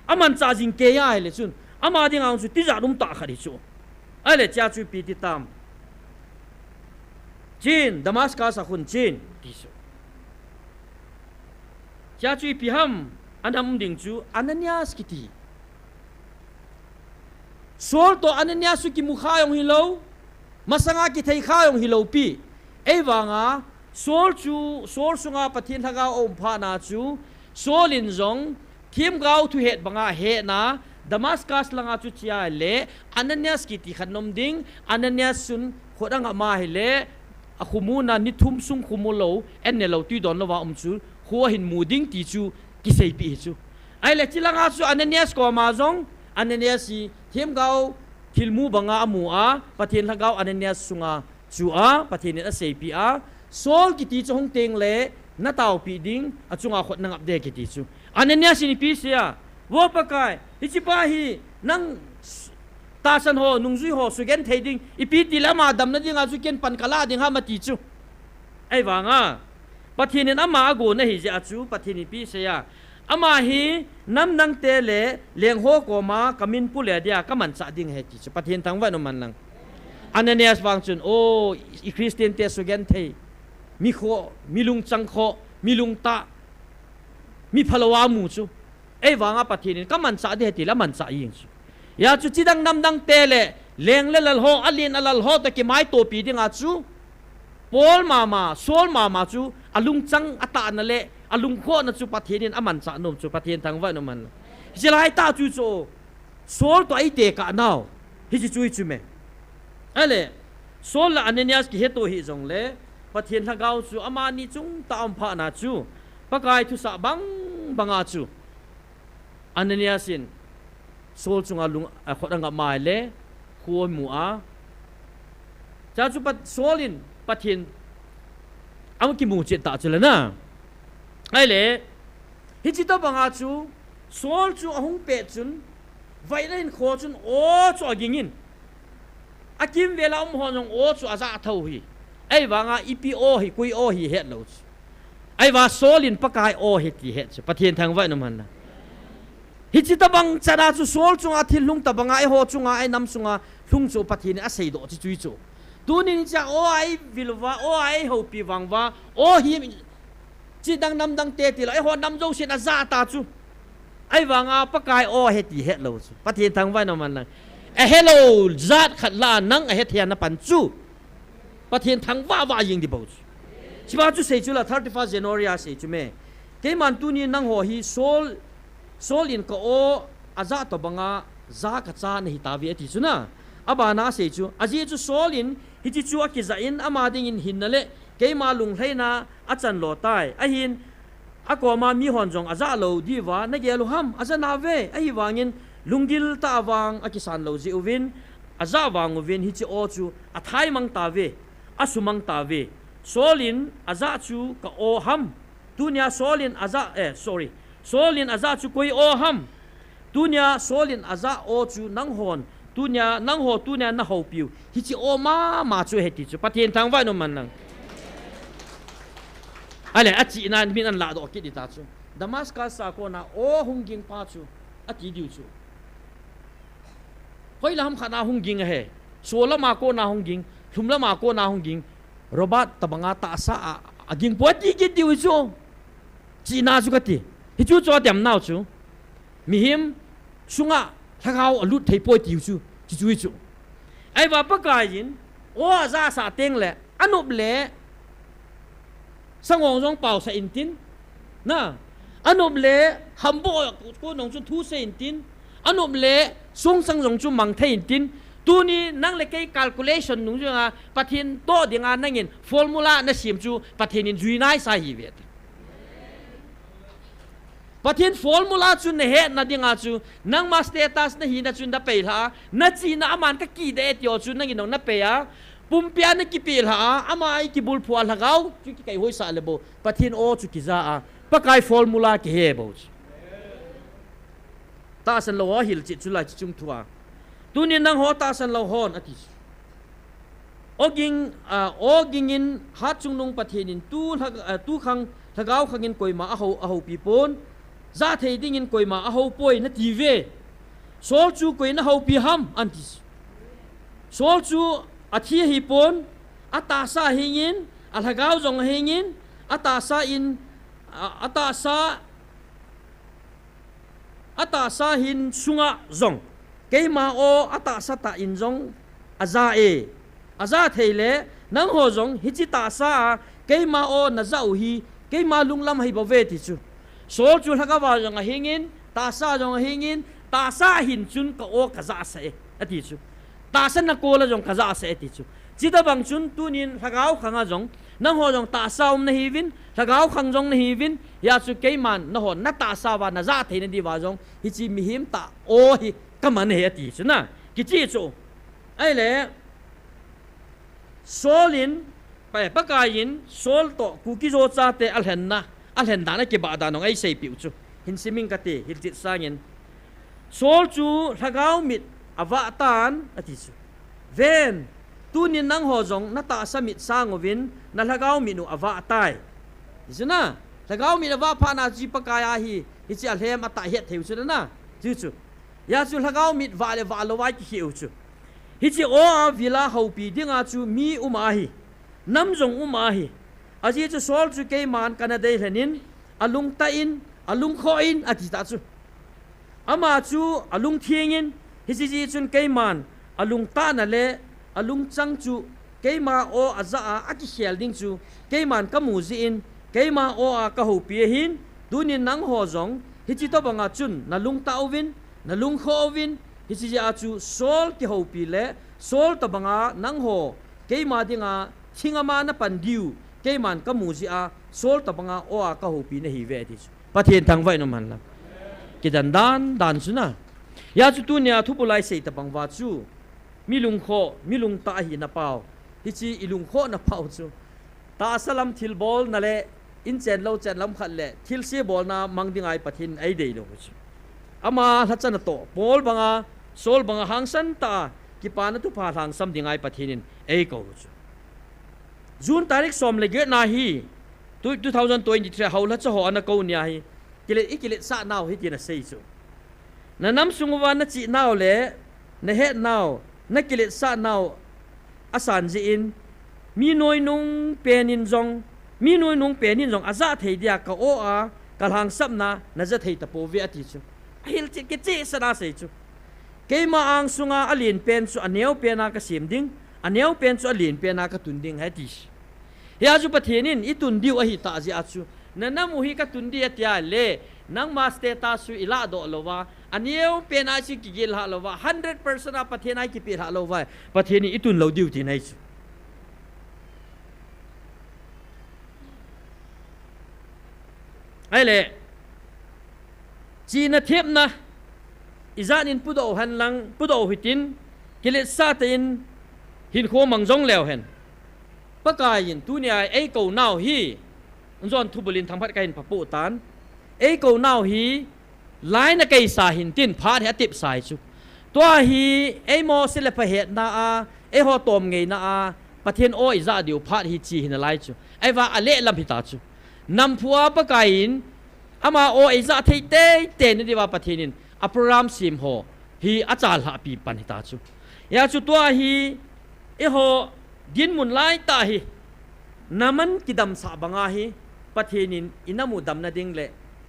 amanchah jing kei ahile chun, ama dinga chu tijat umtah khat hi chu. Ahile chua chu ipi ti tam, Chen, Damascus a khun chen, ti chu. Chua chu ipi ham, anam ding chu Ananias kiti. Saul toh Ananias chu kimu kha jong hilou, masanga kithei kha jong hilou pi. Ahivanga Saul chu, Saul sunga Pathen lhagao aum phat na chu, Saul in jong themgao thuhet banga hetna, Damascus langa chu che ahile, Ananias kiti khat nom ding, Ananias chun khut angap ma ahile, akhomu na ni thum sung khomu lou, an ne lou, twi don louva um chu, kho ahin mu ding ti chu kiseipeh hi chu. Ahile che langa chu Ananias koma jong, Ananias hi themgao thilmu banga amu a, Pathen lhagao Ananias sunga chu a, Pathen in aseipeh a, Saul kiti chu hung tengle nataopeh ding, achunga khut nangap ding kiti chu. Ananias in ipi asei a, Vo Pakai, hichepa hi nang tahsan ho, nungjui ho sugenthei ding, ipi tile ama damna dinga chu ken pan kalah ding ham, ati chu. Ahivanga Pathen in ama agon ahi jeh a chu Pathen in ipi asei a, ama hi namdangte le lengho koma kamin pule dia kamanchah ding ahi, ti chu. Pathen thangvah in umhen lang. Ananias vang chun, o, i Christian te sugenthei, mi khoh, mi lungchang khoh, mi lungtah, mi phalou a mu chu, ahivanga Pathen in kamanchah ding ahi tile amanchah jeng chu. Hijeh chun chidang namdangte le leng le lal ho, alen alal ho toh kimaitopi dinga chu Paul mama, Saul mama chu alungchang atahna le alungkhohna chu Pathen in amanchah nom chu. Pathen thangvah in umhen lang. Hiche laitah chu chu Saul toh a itekah nau, hiche chu hichu me. Ahile, Saul le Ananias kiheto hih jongle, Pathen Lhagao chu amani chungtah a um phatna chu, Pakai thusah bang banga chu Ananias in Saul chunga lung, a, khut angap mai le, khu amu a. Chua chu Pat-, Saul in Pathen amu kimu chet tah chu le na. Ahile, hiche tobanga chu, Saul chu ahung pet chun, vaihna hinkho chun aw chu aging in. Akimvel a um hon jong aw chu ajah tho hi. Ahivanga ipi aw hi, koi aw hi hetlou chu. Ahivang Saul in Pakai aw hi ti het chu. Pathen thangvah in um hen lang. Hiche tobang chan a chu Saul chunga thil lhung tobanga eiho chunga einam sunga lhung chu Pathen in aseidoh chu chu hichu. Tunin hiche a aw a eivil uva, aw a eihoupi vang uva, aw hi chidang namdang te tilou, eiho nam jousen ajah ta chu. Ahivanga Pakai aw hi ti hetlou chu. Pathen thangvah in um hen lang. Ahelou jat khat lah a nang ahethei a napan chu. Pathen thangvah vah jing ding bou chu. Hiche bang chu sei chu la thirty-first January a sei chu me. Keiman tunin nangho hi Saul, Saul in ka aw ajah tobanga ja kacha nahi tauve ati chu na. Abana asei chu. Ajeh chu Saul in hiche chu akijah in ama dingin hinna le keima lunglhaina achan lo tai. Ahin, akoma mihon jong ajah lou diuva nagel u ham, ajah nauve, ahivangin lunggil tah a vang akisan lou jeh uvin, ajah vang uvin hiche aw chu athaimang tauve, asumang tauve. Saul in ajah chu ka aw ham. Tunia Saul in ajah, eh, sorry. Saul in ajah chu koi aw ham. Tunia Saul in ajah aw chu nanghon, tunia, nangho tunia nahoupiu hiche aw mama chu ahi ti chu. Pathen thangvah in um hen lang. Ahile, achihna min ahin lahdoh kit ding ta chu. Damascus a kona aw hung ging pa chu, ati diu chu. Hoilam khat a hung ging ahi. Solam a kona hung ging, lhumlam a kona hung ging. Robert tobanga tahsa a, aging poi ati kit diu chu. Chihna chu kati. Hichu chu adem nau chu. Mihem sunga lhagao alut thei poi tiu chu, chuchu chu. Ahivang Pakai in, aw ajah sah teng le, anop le, sangong jong paosah intin, na, anop le, hambo ko nong chu thusei intin, anop le, sungsang jong chu mangthei intin, tuni nang le kei calculation nung chu nga, Pathen toh dinga nangin formula nasem chu, Pathen in jui naisa hiuve. Pathen formula chu nahetna dinga chu, nangma status nahina chu napei lha a, nachihna aman kakidei e tiu chu nangin jong napei a, pumpi a nakipeh lha a, ama a ikibulphu a lhagao chu kikaihoisah le bou, Pathen aw chu kija a, Pakai formula kihe bou chu. Tahsan lou ho hilchet chu lai chu chung thu a. Tunin nangho tahsan lou hon ati chu. Aw ging, ah, aw gingin hatchungnung Pathen in tu lha-, ah, tu khang, lhagao khangin koima ahou, ahoupi pon, jathei dingin koima ahou poi natiuve. Saul chu koi in ahoupi ham, ati chu. Saul chu athi ahipon, atahsa ahingin, alhagao jong ahingin, atahsa in, a, atahsa, atahsa hin sunga jong, keima aw atahsa tah in jong aja e. Aja thei le, nangho jong hiche tahsa a keima aw naja u hi, keima lunglam ahi bouve ti chu. Saul chu lhagao a jong ahingin, tahsa jong ahingin, tahsa ahin chun ka aw kajahsah e, ati chu. Tahsa nakol a jong kajahsah e ti chu. Chutobang chun tunin lhagao khang a jong, nangho jong tahsa um nahiuvin, lhagao khang jong nahiuvin, hia chu keiman nangho natahsa uva najah theina diuva jong, hiche mihem tah aw hi kaman ahi ati chu na. Kichih chu. Ahile, Saul in, Pa-, Pakai in Saul toh Kuki-Zo chate alhenna, alhen dan akibah dan jong eiseipeh u chu. Hin sim ing kate, hilchet sangin. Saul chu lhagao mit avah tan, ati chu. Ven, tunin nangho jong natahsa mit sang uvin, nalhagao mit u avah tai. Ti chu na, lhagao mit avah phat na chu Pakai ahi, hiche alhem atah het thei u chu na, ti chu. Hia chu lhagao mit vah le vah lou a kikhel u chu. Hiche aw a vil a houpi dinga chu mi um ahi. Nam jong um ahi. Ajeh chu Saul chu keiman kana deilhen in, alungtah in, alungkhoh in, ati tah chu. Ama chu alungtheng in, hiche jeh chun keiman alungtahna le alungchang chu keima aw aja a akikhel ding chu keiman kamu jeh in, keima aw a kahoupi ahin, tunin nangho jong hiche tobanga chun nalungtah uvin, nalungkhoh uvin, Hiche jeh a chu Saul kihoupi le, Saul tobanga nangho, keima dinga, thingama napan diu, keiman kamu jeh a, Saul tobanga aw a kahoupi nahiuve ati chu. Pathen thangvah in um hen lang. Kidan dan dan chu na. Hia chu tunia thubulai sei tobang uva chu. Mi lungkhoh, mi lungtah ahina pau. Hiche i lungkhohna pau chu. Tahsa lam thilbolna le, in chen lou chen lam khat le, thilse bolna mang dinga hi Pathen in eideilou chu. Ama lhacha natoh, Paul banga, Saul banga hangsan tah a, kipana thupha lhangsam dinga hi Pathen in eikou chu. June tarik som le get na hi, tu, two thousand twenty-three a hou lhacha ho ana kou nia hi, kilet, i kiletsah nau hi tin asei chu. Na nam sung uva na chihnau le, na hetnau, na kiletsah nau, asan jeh in, mi noinung pen in jong, mi noinung pen in jong, ajah thei dia ka aw a, ka lhangsapna, na ja thei tapouve ati chu. Ahil cheh, kichehsah na sei chu. Keima angsunga alen pen chu aneo pen a kasem ding, aneo pen chu alen pen a katun ding ahi ati. Hia chu Pathen in i tun diu ahitah jeh a chu, na nam u hi katun ding atia le, nangma status chu i lahdoh louva, aneo pen a chu kigel lhah louva, hundred percent a Pathen a i kipeh lhah louva, Pathen in i tun lou diu tina ahi chu. Ahile, chihna thepna, ijat in pudoh hen lang, pudoh hitin, kiletsah tah in, hinkho mang jong leu hen. Pakai in tunia eikou nau hi, John thubul in thangphat kahin phapoh tan. Eikou nau hi, laina keisa hintin phat hi atepsa ahi chu. Tua hi, eimo se le pha hetna a, eiho tomngeina a, Pathen aw ija diu phat hi chi hinalai chu. Ahivang alehlam hita chu. Namphu a Pakai in, ama aw ija thei teitei na diuva Pathen in, a program sem ho, hi achalhahpi pan hita chu. Hia chu tua hi, eiho, dinmun laitah hi, Naaman kidamsah banga hi, Pathen in i nam u damna ding le,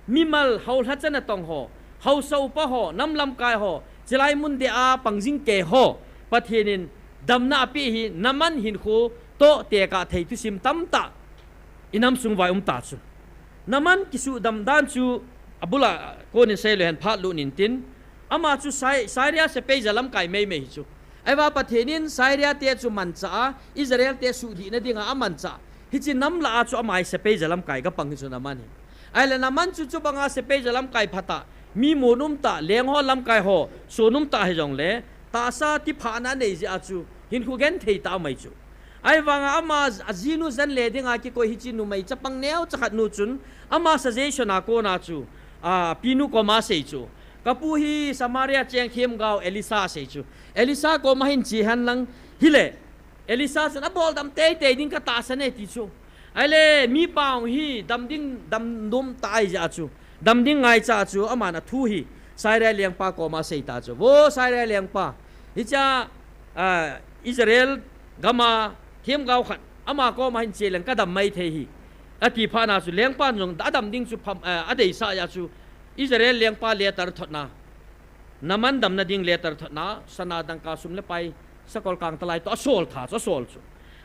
mimal hou lhacha natong ho, haosa upa ho, nam lamkai ho, chilai mun deh a pang jing kei ho, Pathen in damna apeh hi, Naaman hinkho toh tekah thei thusim tamtah, i nam sung uva um ta chu. Naaman kisuhdam dan chu, abul a konin seilou hen phat lut intin, ama chu Sy-, Syria sepai jalamkai meimei hi chu. Ahivang Pathen in Syria te chu manchah a, Israel te suhdihna dinga amanchah. Hiche nam lah a chu ama hi sepai jalamkai kapang hi chu Naaman hi. Ahile Naaman chu chubanga sepai jalamkai phatah, mi mun umtah, leng ho lamkai ho, sun umtah hijongle, tahsa tiphahna anei jeh a chu, hinkho genthei tah amai chu. Ahivanga ama ajinu jen le dinga kikoi hiche numei chapang neocha khat nu chun, ama suggestion a kona chu, a, pinu koma asei chu. Kapu hi Samaria cheng themgao Elisha asei chu. Elisha koma hin che hen lang hile. Elisha chun aboldam teitei ding katahsan e ti chu. Ahile mipa hi dam ding, damnom tah ahi jeh a chu. Dam ding ngaicha a chu aman athu hi Syria lengpa koma asei ta chu. Vo Syria lengpa. Hichea, a, Israel gama themgao khat ama koma hin che leng kadam mai thei hi. Ati phatna chu lengpan jong adam ding chu pham, a, adeisah jeh a chu Israel lengpa letter thotna. Naaman damna ding letter thotna, sana dangka sum le pai, sakol kangtalai toh asol tha chu, asol chu.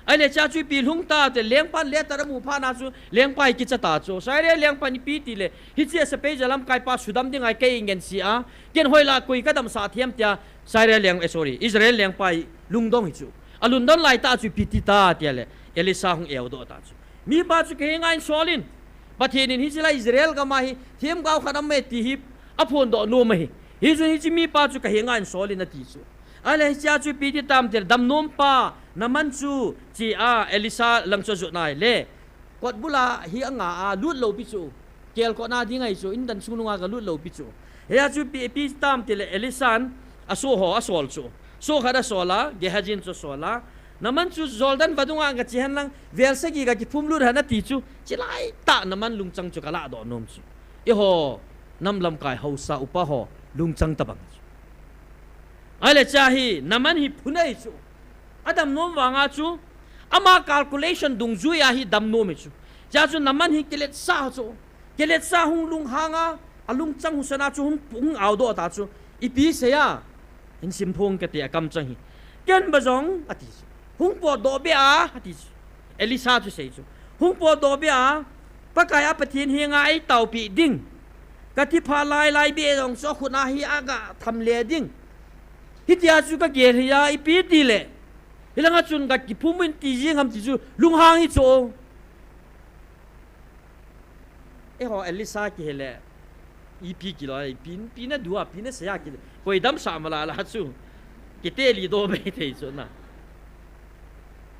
Ahile chea chu ipi lhung ta tile lengpan letter amu phatna chu, lengpa hi kicha ta chu. Syria lengpan ipi tile, hiche sepai jalamkaipa sudam dinga kei ngen si a, ken hoilah koi kadamsah them tia, Syria leng, eh, sorry, Israel lengpa hi lungdong hi chu. Alungdon laitah chu ipi ti ta tile, Elisha hung eudoh ta chu. Mipa chu kahenga in sol in. Pathen in hiche lai Israel gama hi, themgao khat aum e ti hi, aphondoh nom ahi. Hichun hiche mipa chu kahenga in sol in ati chu. Ahile hichea chu ipi ti tam tile, damnompa, Naaman chu, che a, Elisha lang chu ajot nai le. Kot bula hi anga a, lut lou pi chu. Kelkotna ding ahi chu, indan chungnunga galut lou pi chu. Hia chu ipi, ipi tam tile, Elishan, asoh ho, asol chu. Soh khat asol a, Gehazi in chu asol a. Naaman chu Jordan vadunga gache hen lang, vel sagi gakiphum lut hen ati chu, chilai tah Naaman lungchang chu kalahdoh nom chu. Eiho, nam lamkai haosa upa ho, lungchang tabang chu. Ahile chea hi, Naaman hi phun ahi chu. Adamnom vanga chu, ama calculation dungjui a hi damnom hi chu. Chea chu Naaman hi kiletsah chu. Kiletsah hung lunghang a, alungchang husa na chu hung, hung aodoh ta chu. Ipi asei a, hin simphong kate akamchang hi. Ken ba jong, ati chu. Hung potdoh be a, ati chu. Elisha chu asei chu. Hung potdoh be a, Pakai a Pathen henga eitaopi ding. Kathipha lailai be jong chu akhut a hi agatham le ding. Hitia chu kagel hi a, ipi tile, hilanga chun kakiphum in ti jing ham ti chu lunghang hi chu. Eiho Elisha kihile, ipi kilo, ipi, ipi nadu a, ipi nasei a kile, koi damsah mala la chu. Kite li do mei thei chu na.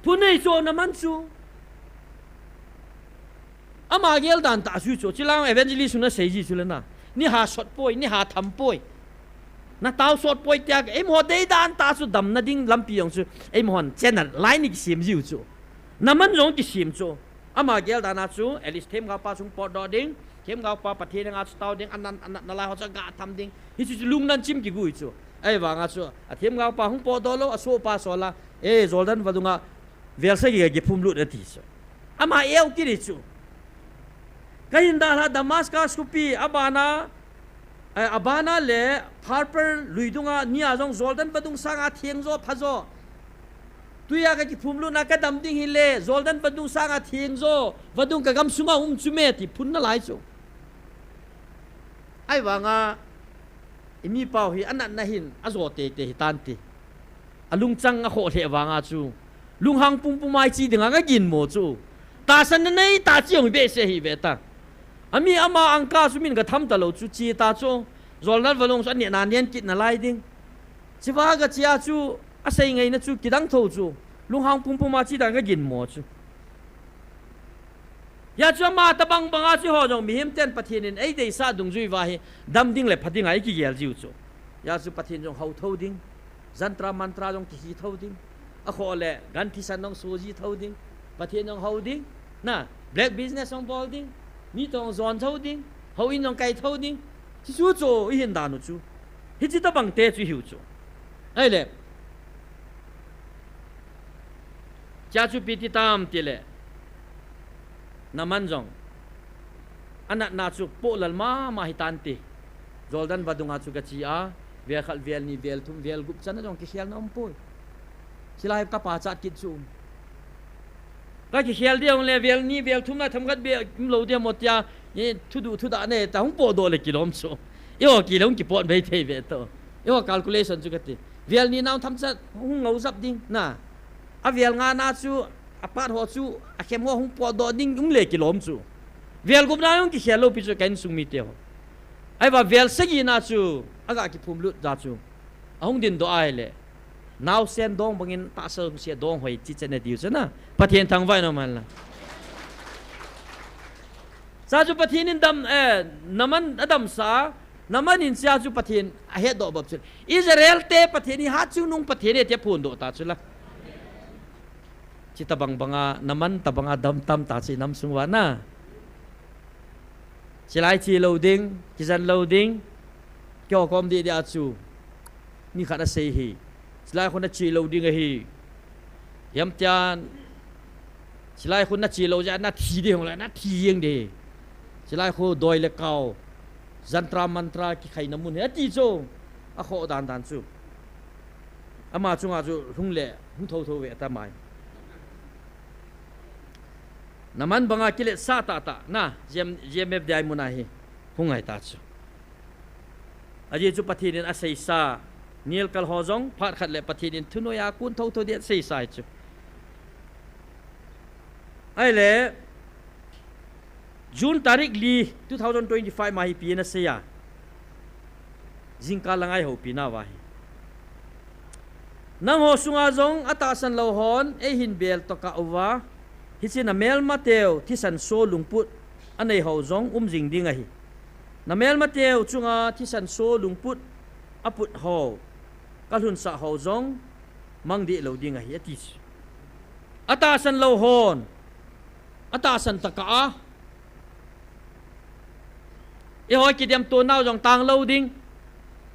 Phun nei chu Naaman chu. Ama gel dan tah chu chu, chilang evangelist chu nasei ji chu le na. Ni ha sot poi, ni ha tham poi. Na tao sot poi tia, eimaho dei dan tah chu damna ding lampi jong chu, eimahon channel line ni kisem jiu chu. Naaman jong kisem chu. Ama gel dan a chu, Elisha themgao pa chung potdoh ding, themgao pa Pathen henga chu tao ding, anat, anatna lai ho chu aga tham ding. Hichu chu lungnan chim kigu chu. Ahivanga chu, athemgao pa hung potdoh lou, asohpa sol a, e, Jordan vadunga, vel sagi kakiphum lut ati chu. Ama eu kit hi chu. Kahin dalha Damascus khopi, abana, eh, abana le Pharpar lui dunga, nia jong Jordan vadung sanga theng jo, pha jo. Tuia kakiphum lutna kadam ding hile, Jordan vadung sanga theng jo, vadung kagam sunga um chu me ti phun nalai chu. Ahivanga, imi pau hi anatna hin ajo teitei hitante. Alungchang akhoh lheh vanga chu, lunghang pumpum a iche dinga kagin mo chu. Tahsanna neitah chi jong behseh hi ve ta. Ami ama angka chu min gatham talou chu, che ta chu. Jordan vadung chu anehna nen kit nalai ding. Chua gache a chu, asei ngaina chu kidang tho chu. Lunghang pumpum a che dinga kagin mo chu. Hia chu ama tabang banga chu eiho jong mihem ten Pathen in eideisah dungjui uva hi dam ding le pha dinga ikigel jiu chu. Hia chu Pathen jong hou tho ding, jantra mantra jong kihi tho ding, akhoh le gan thisan jong soji tho ding, Pathen jong hou ding, na, black business jong bol ding, mi toh jong jon tho ding, houin jong kai tho ding, chuchu chu ihin dan u chu. Hiche tabang te chu ihiu chu. Ahile, chua chu ipi ti tam tile, Naaman jong anatna chu pohlal mama hitante. Jordan vadunga chu gache a, vel khat, vel ni, vel thum, vel gup chan a jong kikhelna um poi. Chulai kapachat kit chu um. Kakikhel ding le vel ni, vel thum la themkhat beh umlou ding mo tia, e, thuduh thudah nei ta hung potdoh le kilom chu. Eiho kile hung kipot bei thei ve to. Eiho calculation chu kati. Vel ni na themcha hung ngou jap ding na. Avel nga na chu, apat ho chu, akhem ho hung potdoh ding um le kilom chu. Vel gup na jong kikhel lou pi chu ka insung mite ho. Ahivang vel sagi na chu, aga kiphum lut da chu. Ahung dindoh ahile, naosen dong bangin tahsa hung sia dong hoi chi chan a diu chu na. Pathen thangvah in um hen lang. Chua chu Pathen in dam, eh, Naaman adamsah, Naaman in chua chu Pathen ahetdoh bap chu. Israel te Pathen hi hatchungnung Pathen ahi tia phondoh ta chu la. Chuti tabang banga, Naaman tabanga dam tam ta chu inam sung uva na. Chulai che lou ding, kijen lou ding, kihou khom ding dia chu. Mi khat asei hi. Chulai khu nache lou ding ahi. Hiam tia, chulai khu nache lou jeh a nathi ding hung la, nathi jeng ding. Chulai khu doi le kao, jantra mantra kikhaina mun ahi ati chu. Akhoh dan dan chu. Ama chunga chu hung le, hung tho tho ve ta mai. Naaman banga kiletsah tah tah na, G M, G M F D I mun a hi hung ngai ta chu. Ajeh chu Pathen in aseisa, nilkal ho jong phat khat le Pathen in thunoi a kon tho tho ding aseisa hi chu. Ahile, June tarik li, two thousand twenty-five ma hi ipi ana sei a. Jingkah langa ihoupi nauva hi. Nangho sunga jong atahsan lou hon eihin bel tokah uva, hiche namelmateu thisan so lungput anei ho jong um jing ding ahi. Namelmateu chunga thisan so lungput aput ho, kalhunsah ho jong mang deh lou ding ahi, ati chu. Atahsan lou hon, atahsan tokah a, eiho kidemto nau jong tang lou ding.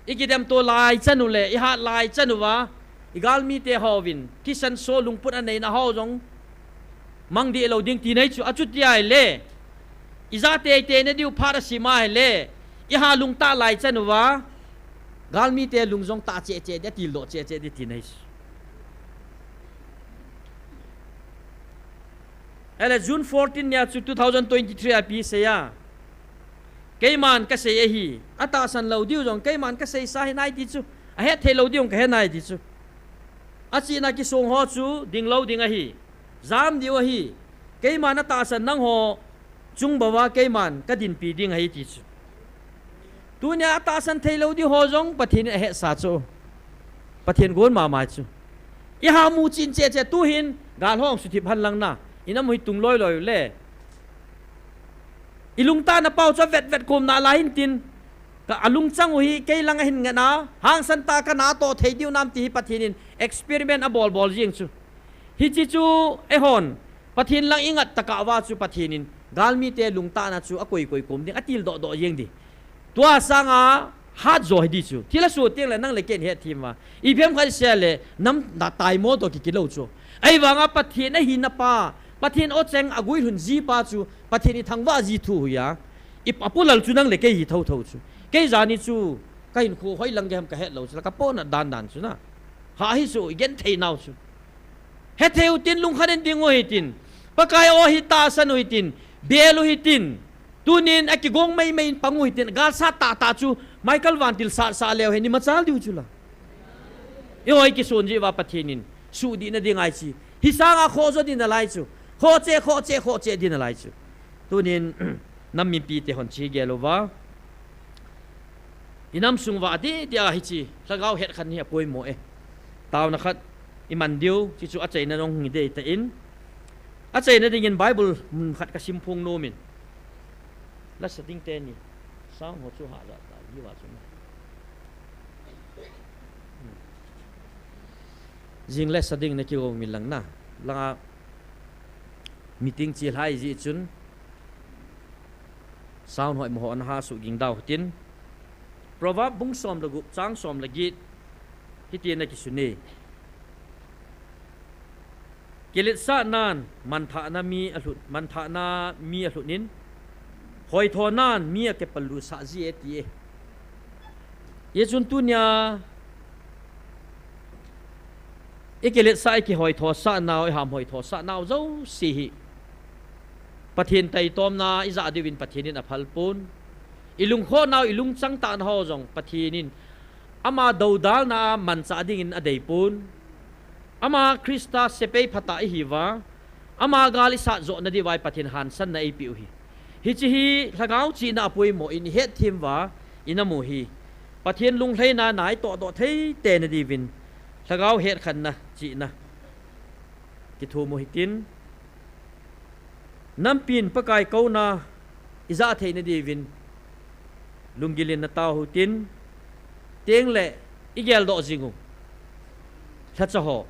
Ikidemto lai chan u le, ihat lai chan uva, igalmite hovin thisan so lungput aneina ho jong mang deh lou ding tina ahi chu, achuti ahile, ija teitei na diu phat asim ahile, iha lungtah lai chan uva, galmite lung jong tah cheh cheh ding, atildoh cheh cheh ding tina ahi chu. Ahile June fourteen nia chu two thousand twenty-three a ipi sei a. Keiman kasei ahi, atahsan lou diu jong keiman kaseisa hinai ti chu. Ahet thei lou ding ka he nai ti chu. Achihna kisong ho chu ding lou ding ahi. Jam diu ahi. Keiman atahsan nangho chung bou a keiman ka dinpi ding ahi ti chu. Tunia atahsan thei lou ding ho jong Pathen in ahetsah chu. Pathen gon mama chu. Iha mu chin che che tuhin gal hong suthip hen lang na. Inam u hi tung loi loi le. Ilungtah na pau chu vet vet kom nalai hin tin. Ka alungchang u hi kei lang ahin ngen a, hangsan tah a ka na toh thei diu nam ti hi Pathen in experiment abol bol jing chu. Hichi chu eihon, Pathen lang ingat tah a va chu Pathen in, galmite lungtah na chu akoi koi kom ding, atil doh doh jing di. Tua sanga hat jo hi di chu. Thil asu teng le nang le ken het thim a. Ipi ham khat sia le, nam na tai mo to ki kilou chu. Ahivanga Pathen ahina pa, Pathen o cheng agui hun ji pa chu, Pathen ithangvah ji thu hui a. I apulal chu nang le kei hi tho tho chu. Kei jani chu, ka hinkho hoi lang ge ham ka het lou chu, la ka pona dan dan chu na. Ha hi chu, i gen thei nau chu. He thei u tin lungkhat in ding u hi tin. Pakai o hi tahsan u hi tin. Bel u hi tin. Tunin akigong mei mei in pang u hi tin. Gal sat tah tah chu, Michael vantil sat sat leu hi ni machal diu chu la. I hoi kisun ji va Pathen in. Su di na ding ai chi. Hi sanga kho jo di na lai chu. Kho che, kho che, kho che di na lai chu. Tunin, nam mipi te hon chi gel uva. Inam sung va di di a hichi. Lhagao het khan hi apoimo e. Tauna khat iman diu, chi chu achaina nong hi dei ta in. Achaina dingin Bible mun khat ka sim phong nom in. La sa ding te ni. Sang ho chu ha ja ta, hi va chu na. Jing le sa ding na ki gong min lang na. Langa meeting chi lai ji chun. Sound hoi mo hon ha su ging dau tin. Proverb bung som le gup chang som le get. Hiti na ki su ni. Kiletsahnan manthahna mi a hlut, manthahna mi a hlut in, hoithounan mi a kipalusah ji e ti e. Ye chun tunia, i kiletsah, i kihoithosah nau, i hamhoithosah nau jouse hi. Pathen taitomna i ja diuvin Pathen in aphal pon. I lungkho nau, i lungchang tah nau jong Pathen in ama dodalna a manchah dingin adei pon. Ama Christa sepai phatah i hiuva, ama gal i sat joh na diuva i Pathen hansanna eipe u hi. Hichi hi lhagao chihna apoimo in i het thim uva i na mu hi. Pathen lunglhaina nai toh doh thei te na diuvin lhagao hetkhenna chihna kithum u hitin. Nampin Pakai kouna i ja thei na diuvin lunggil in na tao u hitin, teng le i geldoh jing u. Lhacha ho.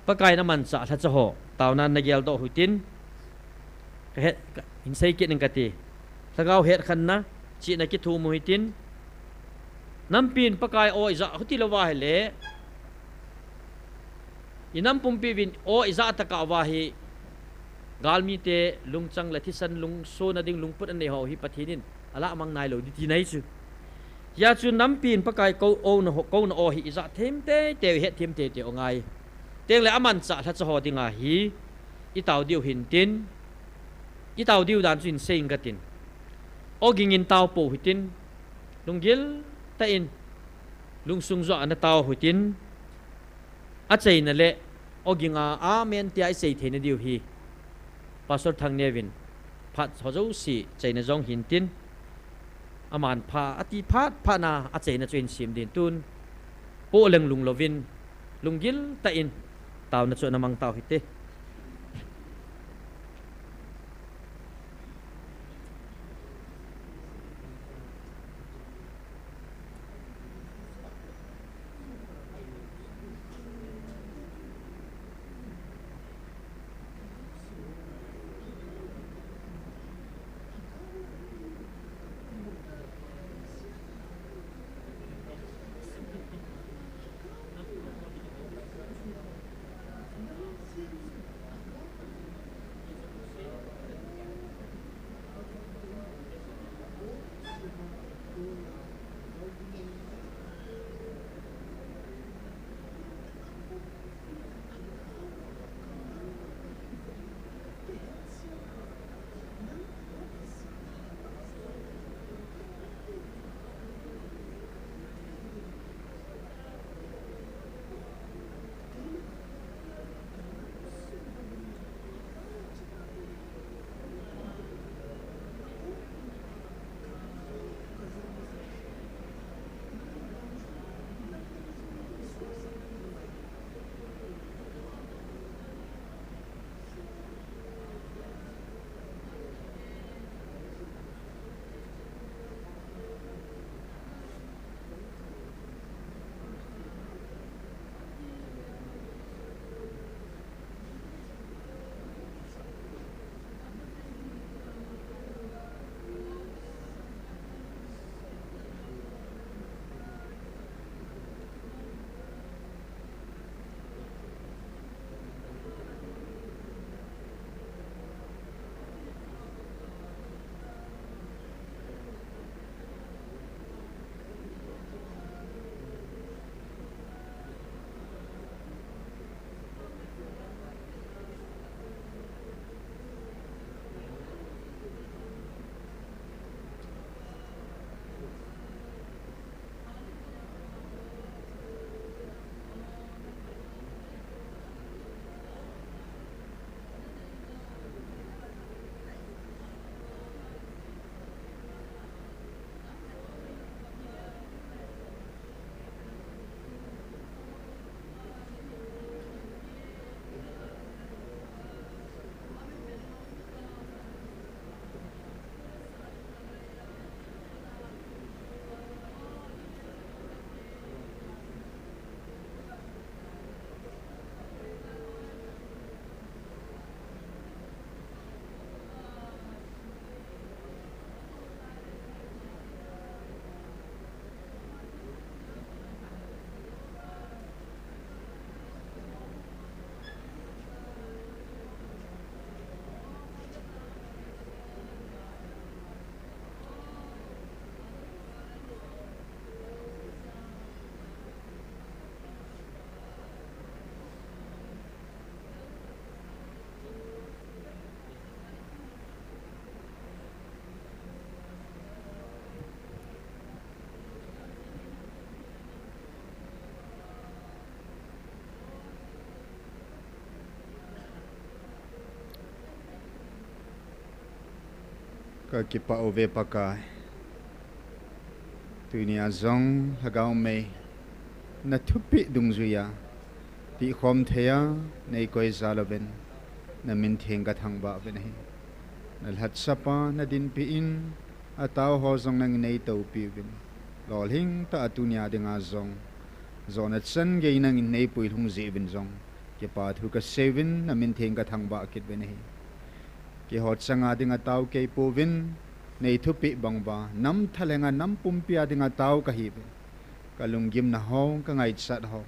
Pakai na manchah lhacha ho. Tauna na geldoh u hitin. Ka he, ka, in sei kit ning kati. Lhagao hetkhenna chihna kithum u hitin. Nampin Pakai o i ja u ti lou va hile. I nam pumpi uvin o i ja tah a va hi, galmite lungchang le thisan lungsona ding lungput anei ho hi Pathen in alah mang nai lou di ti nai chu. Hia chu nampin Pakai kou, o na ho, kouna o hi i ja thim teitei u, i het thim teitei u ngai. Teng le amanchah lhacha ho dinga hi i tao diu hitin, i tao diu dan chu in sei ing katin. O ging in tao pou hitin, lunggil tah in, lungsung joh a na tao u hitin. Achaina le, o ging a, amen tia i sei thei na diu hi. Pastor Thangneo vin, phat ho jouse, chaina jong hintin. Aman pha, ati phat, phat na, achaina chu in sim din tun. Po leng lunglo vin, lunggil tah in, tauna chu na mang tao hite. Kakipah uve Pakai. Tunia jong Lhagao Mei nathupeh dungjuiya, pehkhom theiya neikoi jal uvin, namin theng kathangvah uvin ahi. Nalhatsapa nadinpeh in, ataoho jong nangin neitoupeh uvin. Lolhingtah a tunia dinga jong, jona chan gei nangin neipuilhung jeh uvin jong, kipathu kaseiyuvin, namin theng kathangvah kit uvin ahi. Keiho changa dinga tao keipouvin, neithupeh banguva, nam thalhenga nam pumpia dinga tao kahiuvin. Kalunggimna ho, kangaichat ho,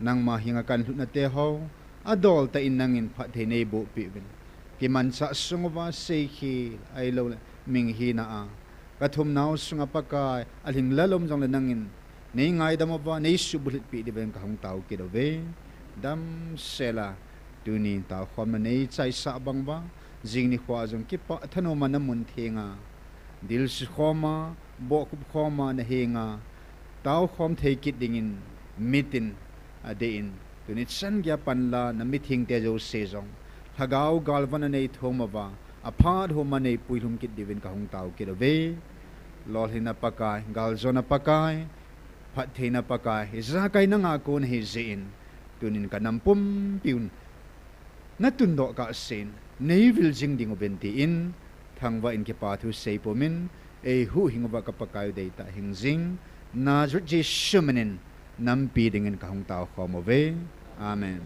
nangma henga kanlhutna teho, adoltah in nangin phatthei neibohpeh uvin. Kimanchah sunguva seikhel ahiloule minghena a, kathumnau sunga Pakai, alhinglel um jongle nangin neingaidam uva, neisuhbulhitpeh diuvin kahung tao kit uve. Damsela, tuni taokhomna neichaisah banguva, jing nikhoa jong kipah thanoma namun thenga, dilsukhoma, bohkhup khoma nahenga, taokhom thei kit dingin mitin, adeh in, tuni chan geiya panla namithengte jouse jong, Lhagao galvana neithum uva, aphat homa neipuilhung kit diuvin kahung tao kit uve. Lolhinna Pakai, galjona Pakai, phattheina Pakai, ijakai nanga kon ahijeh in, tunin kanam pumpiuvin natundoh kahsen, neivil jing dinguvin tin, thangvah in kipathu seipumin, eihuhhing uva ka Pakai u deitah hingjing, Nazareth Jesu minin, nampi dingin kahung taokhom uve. Amen.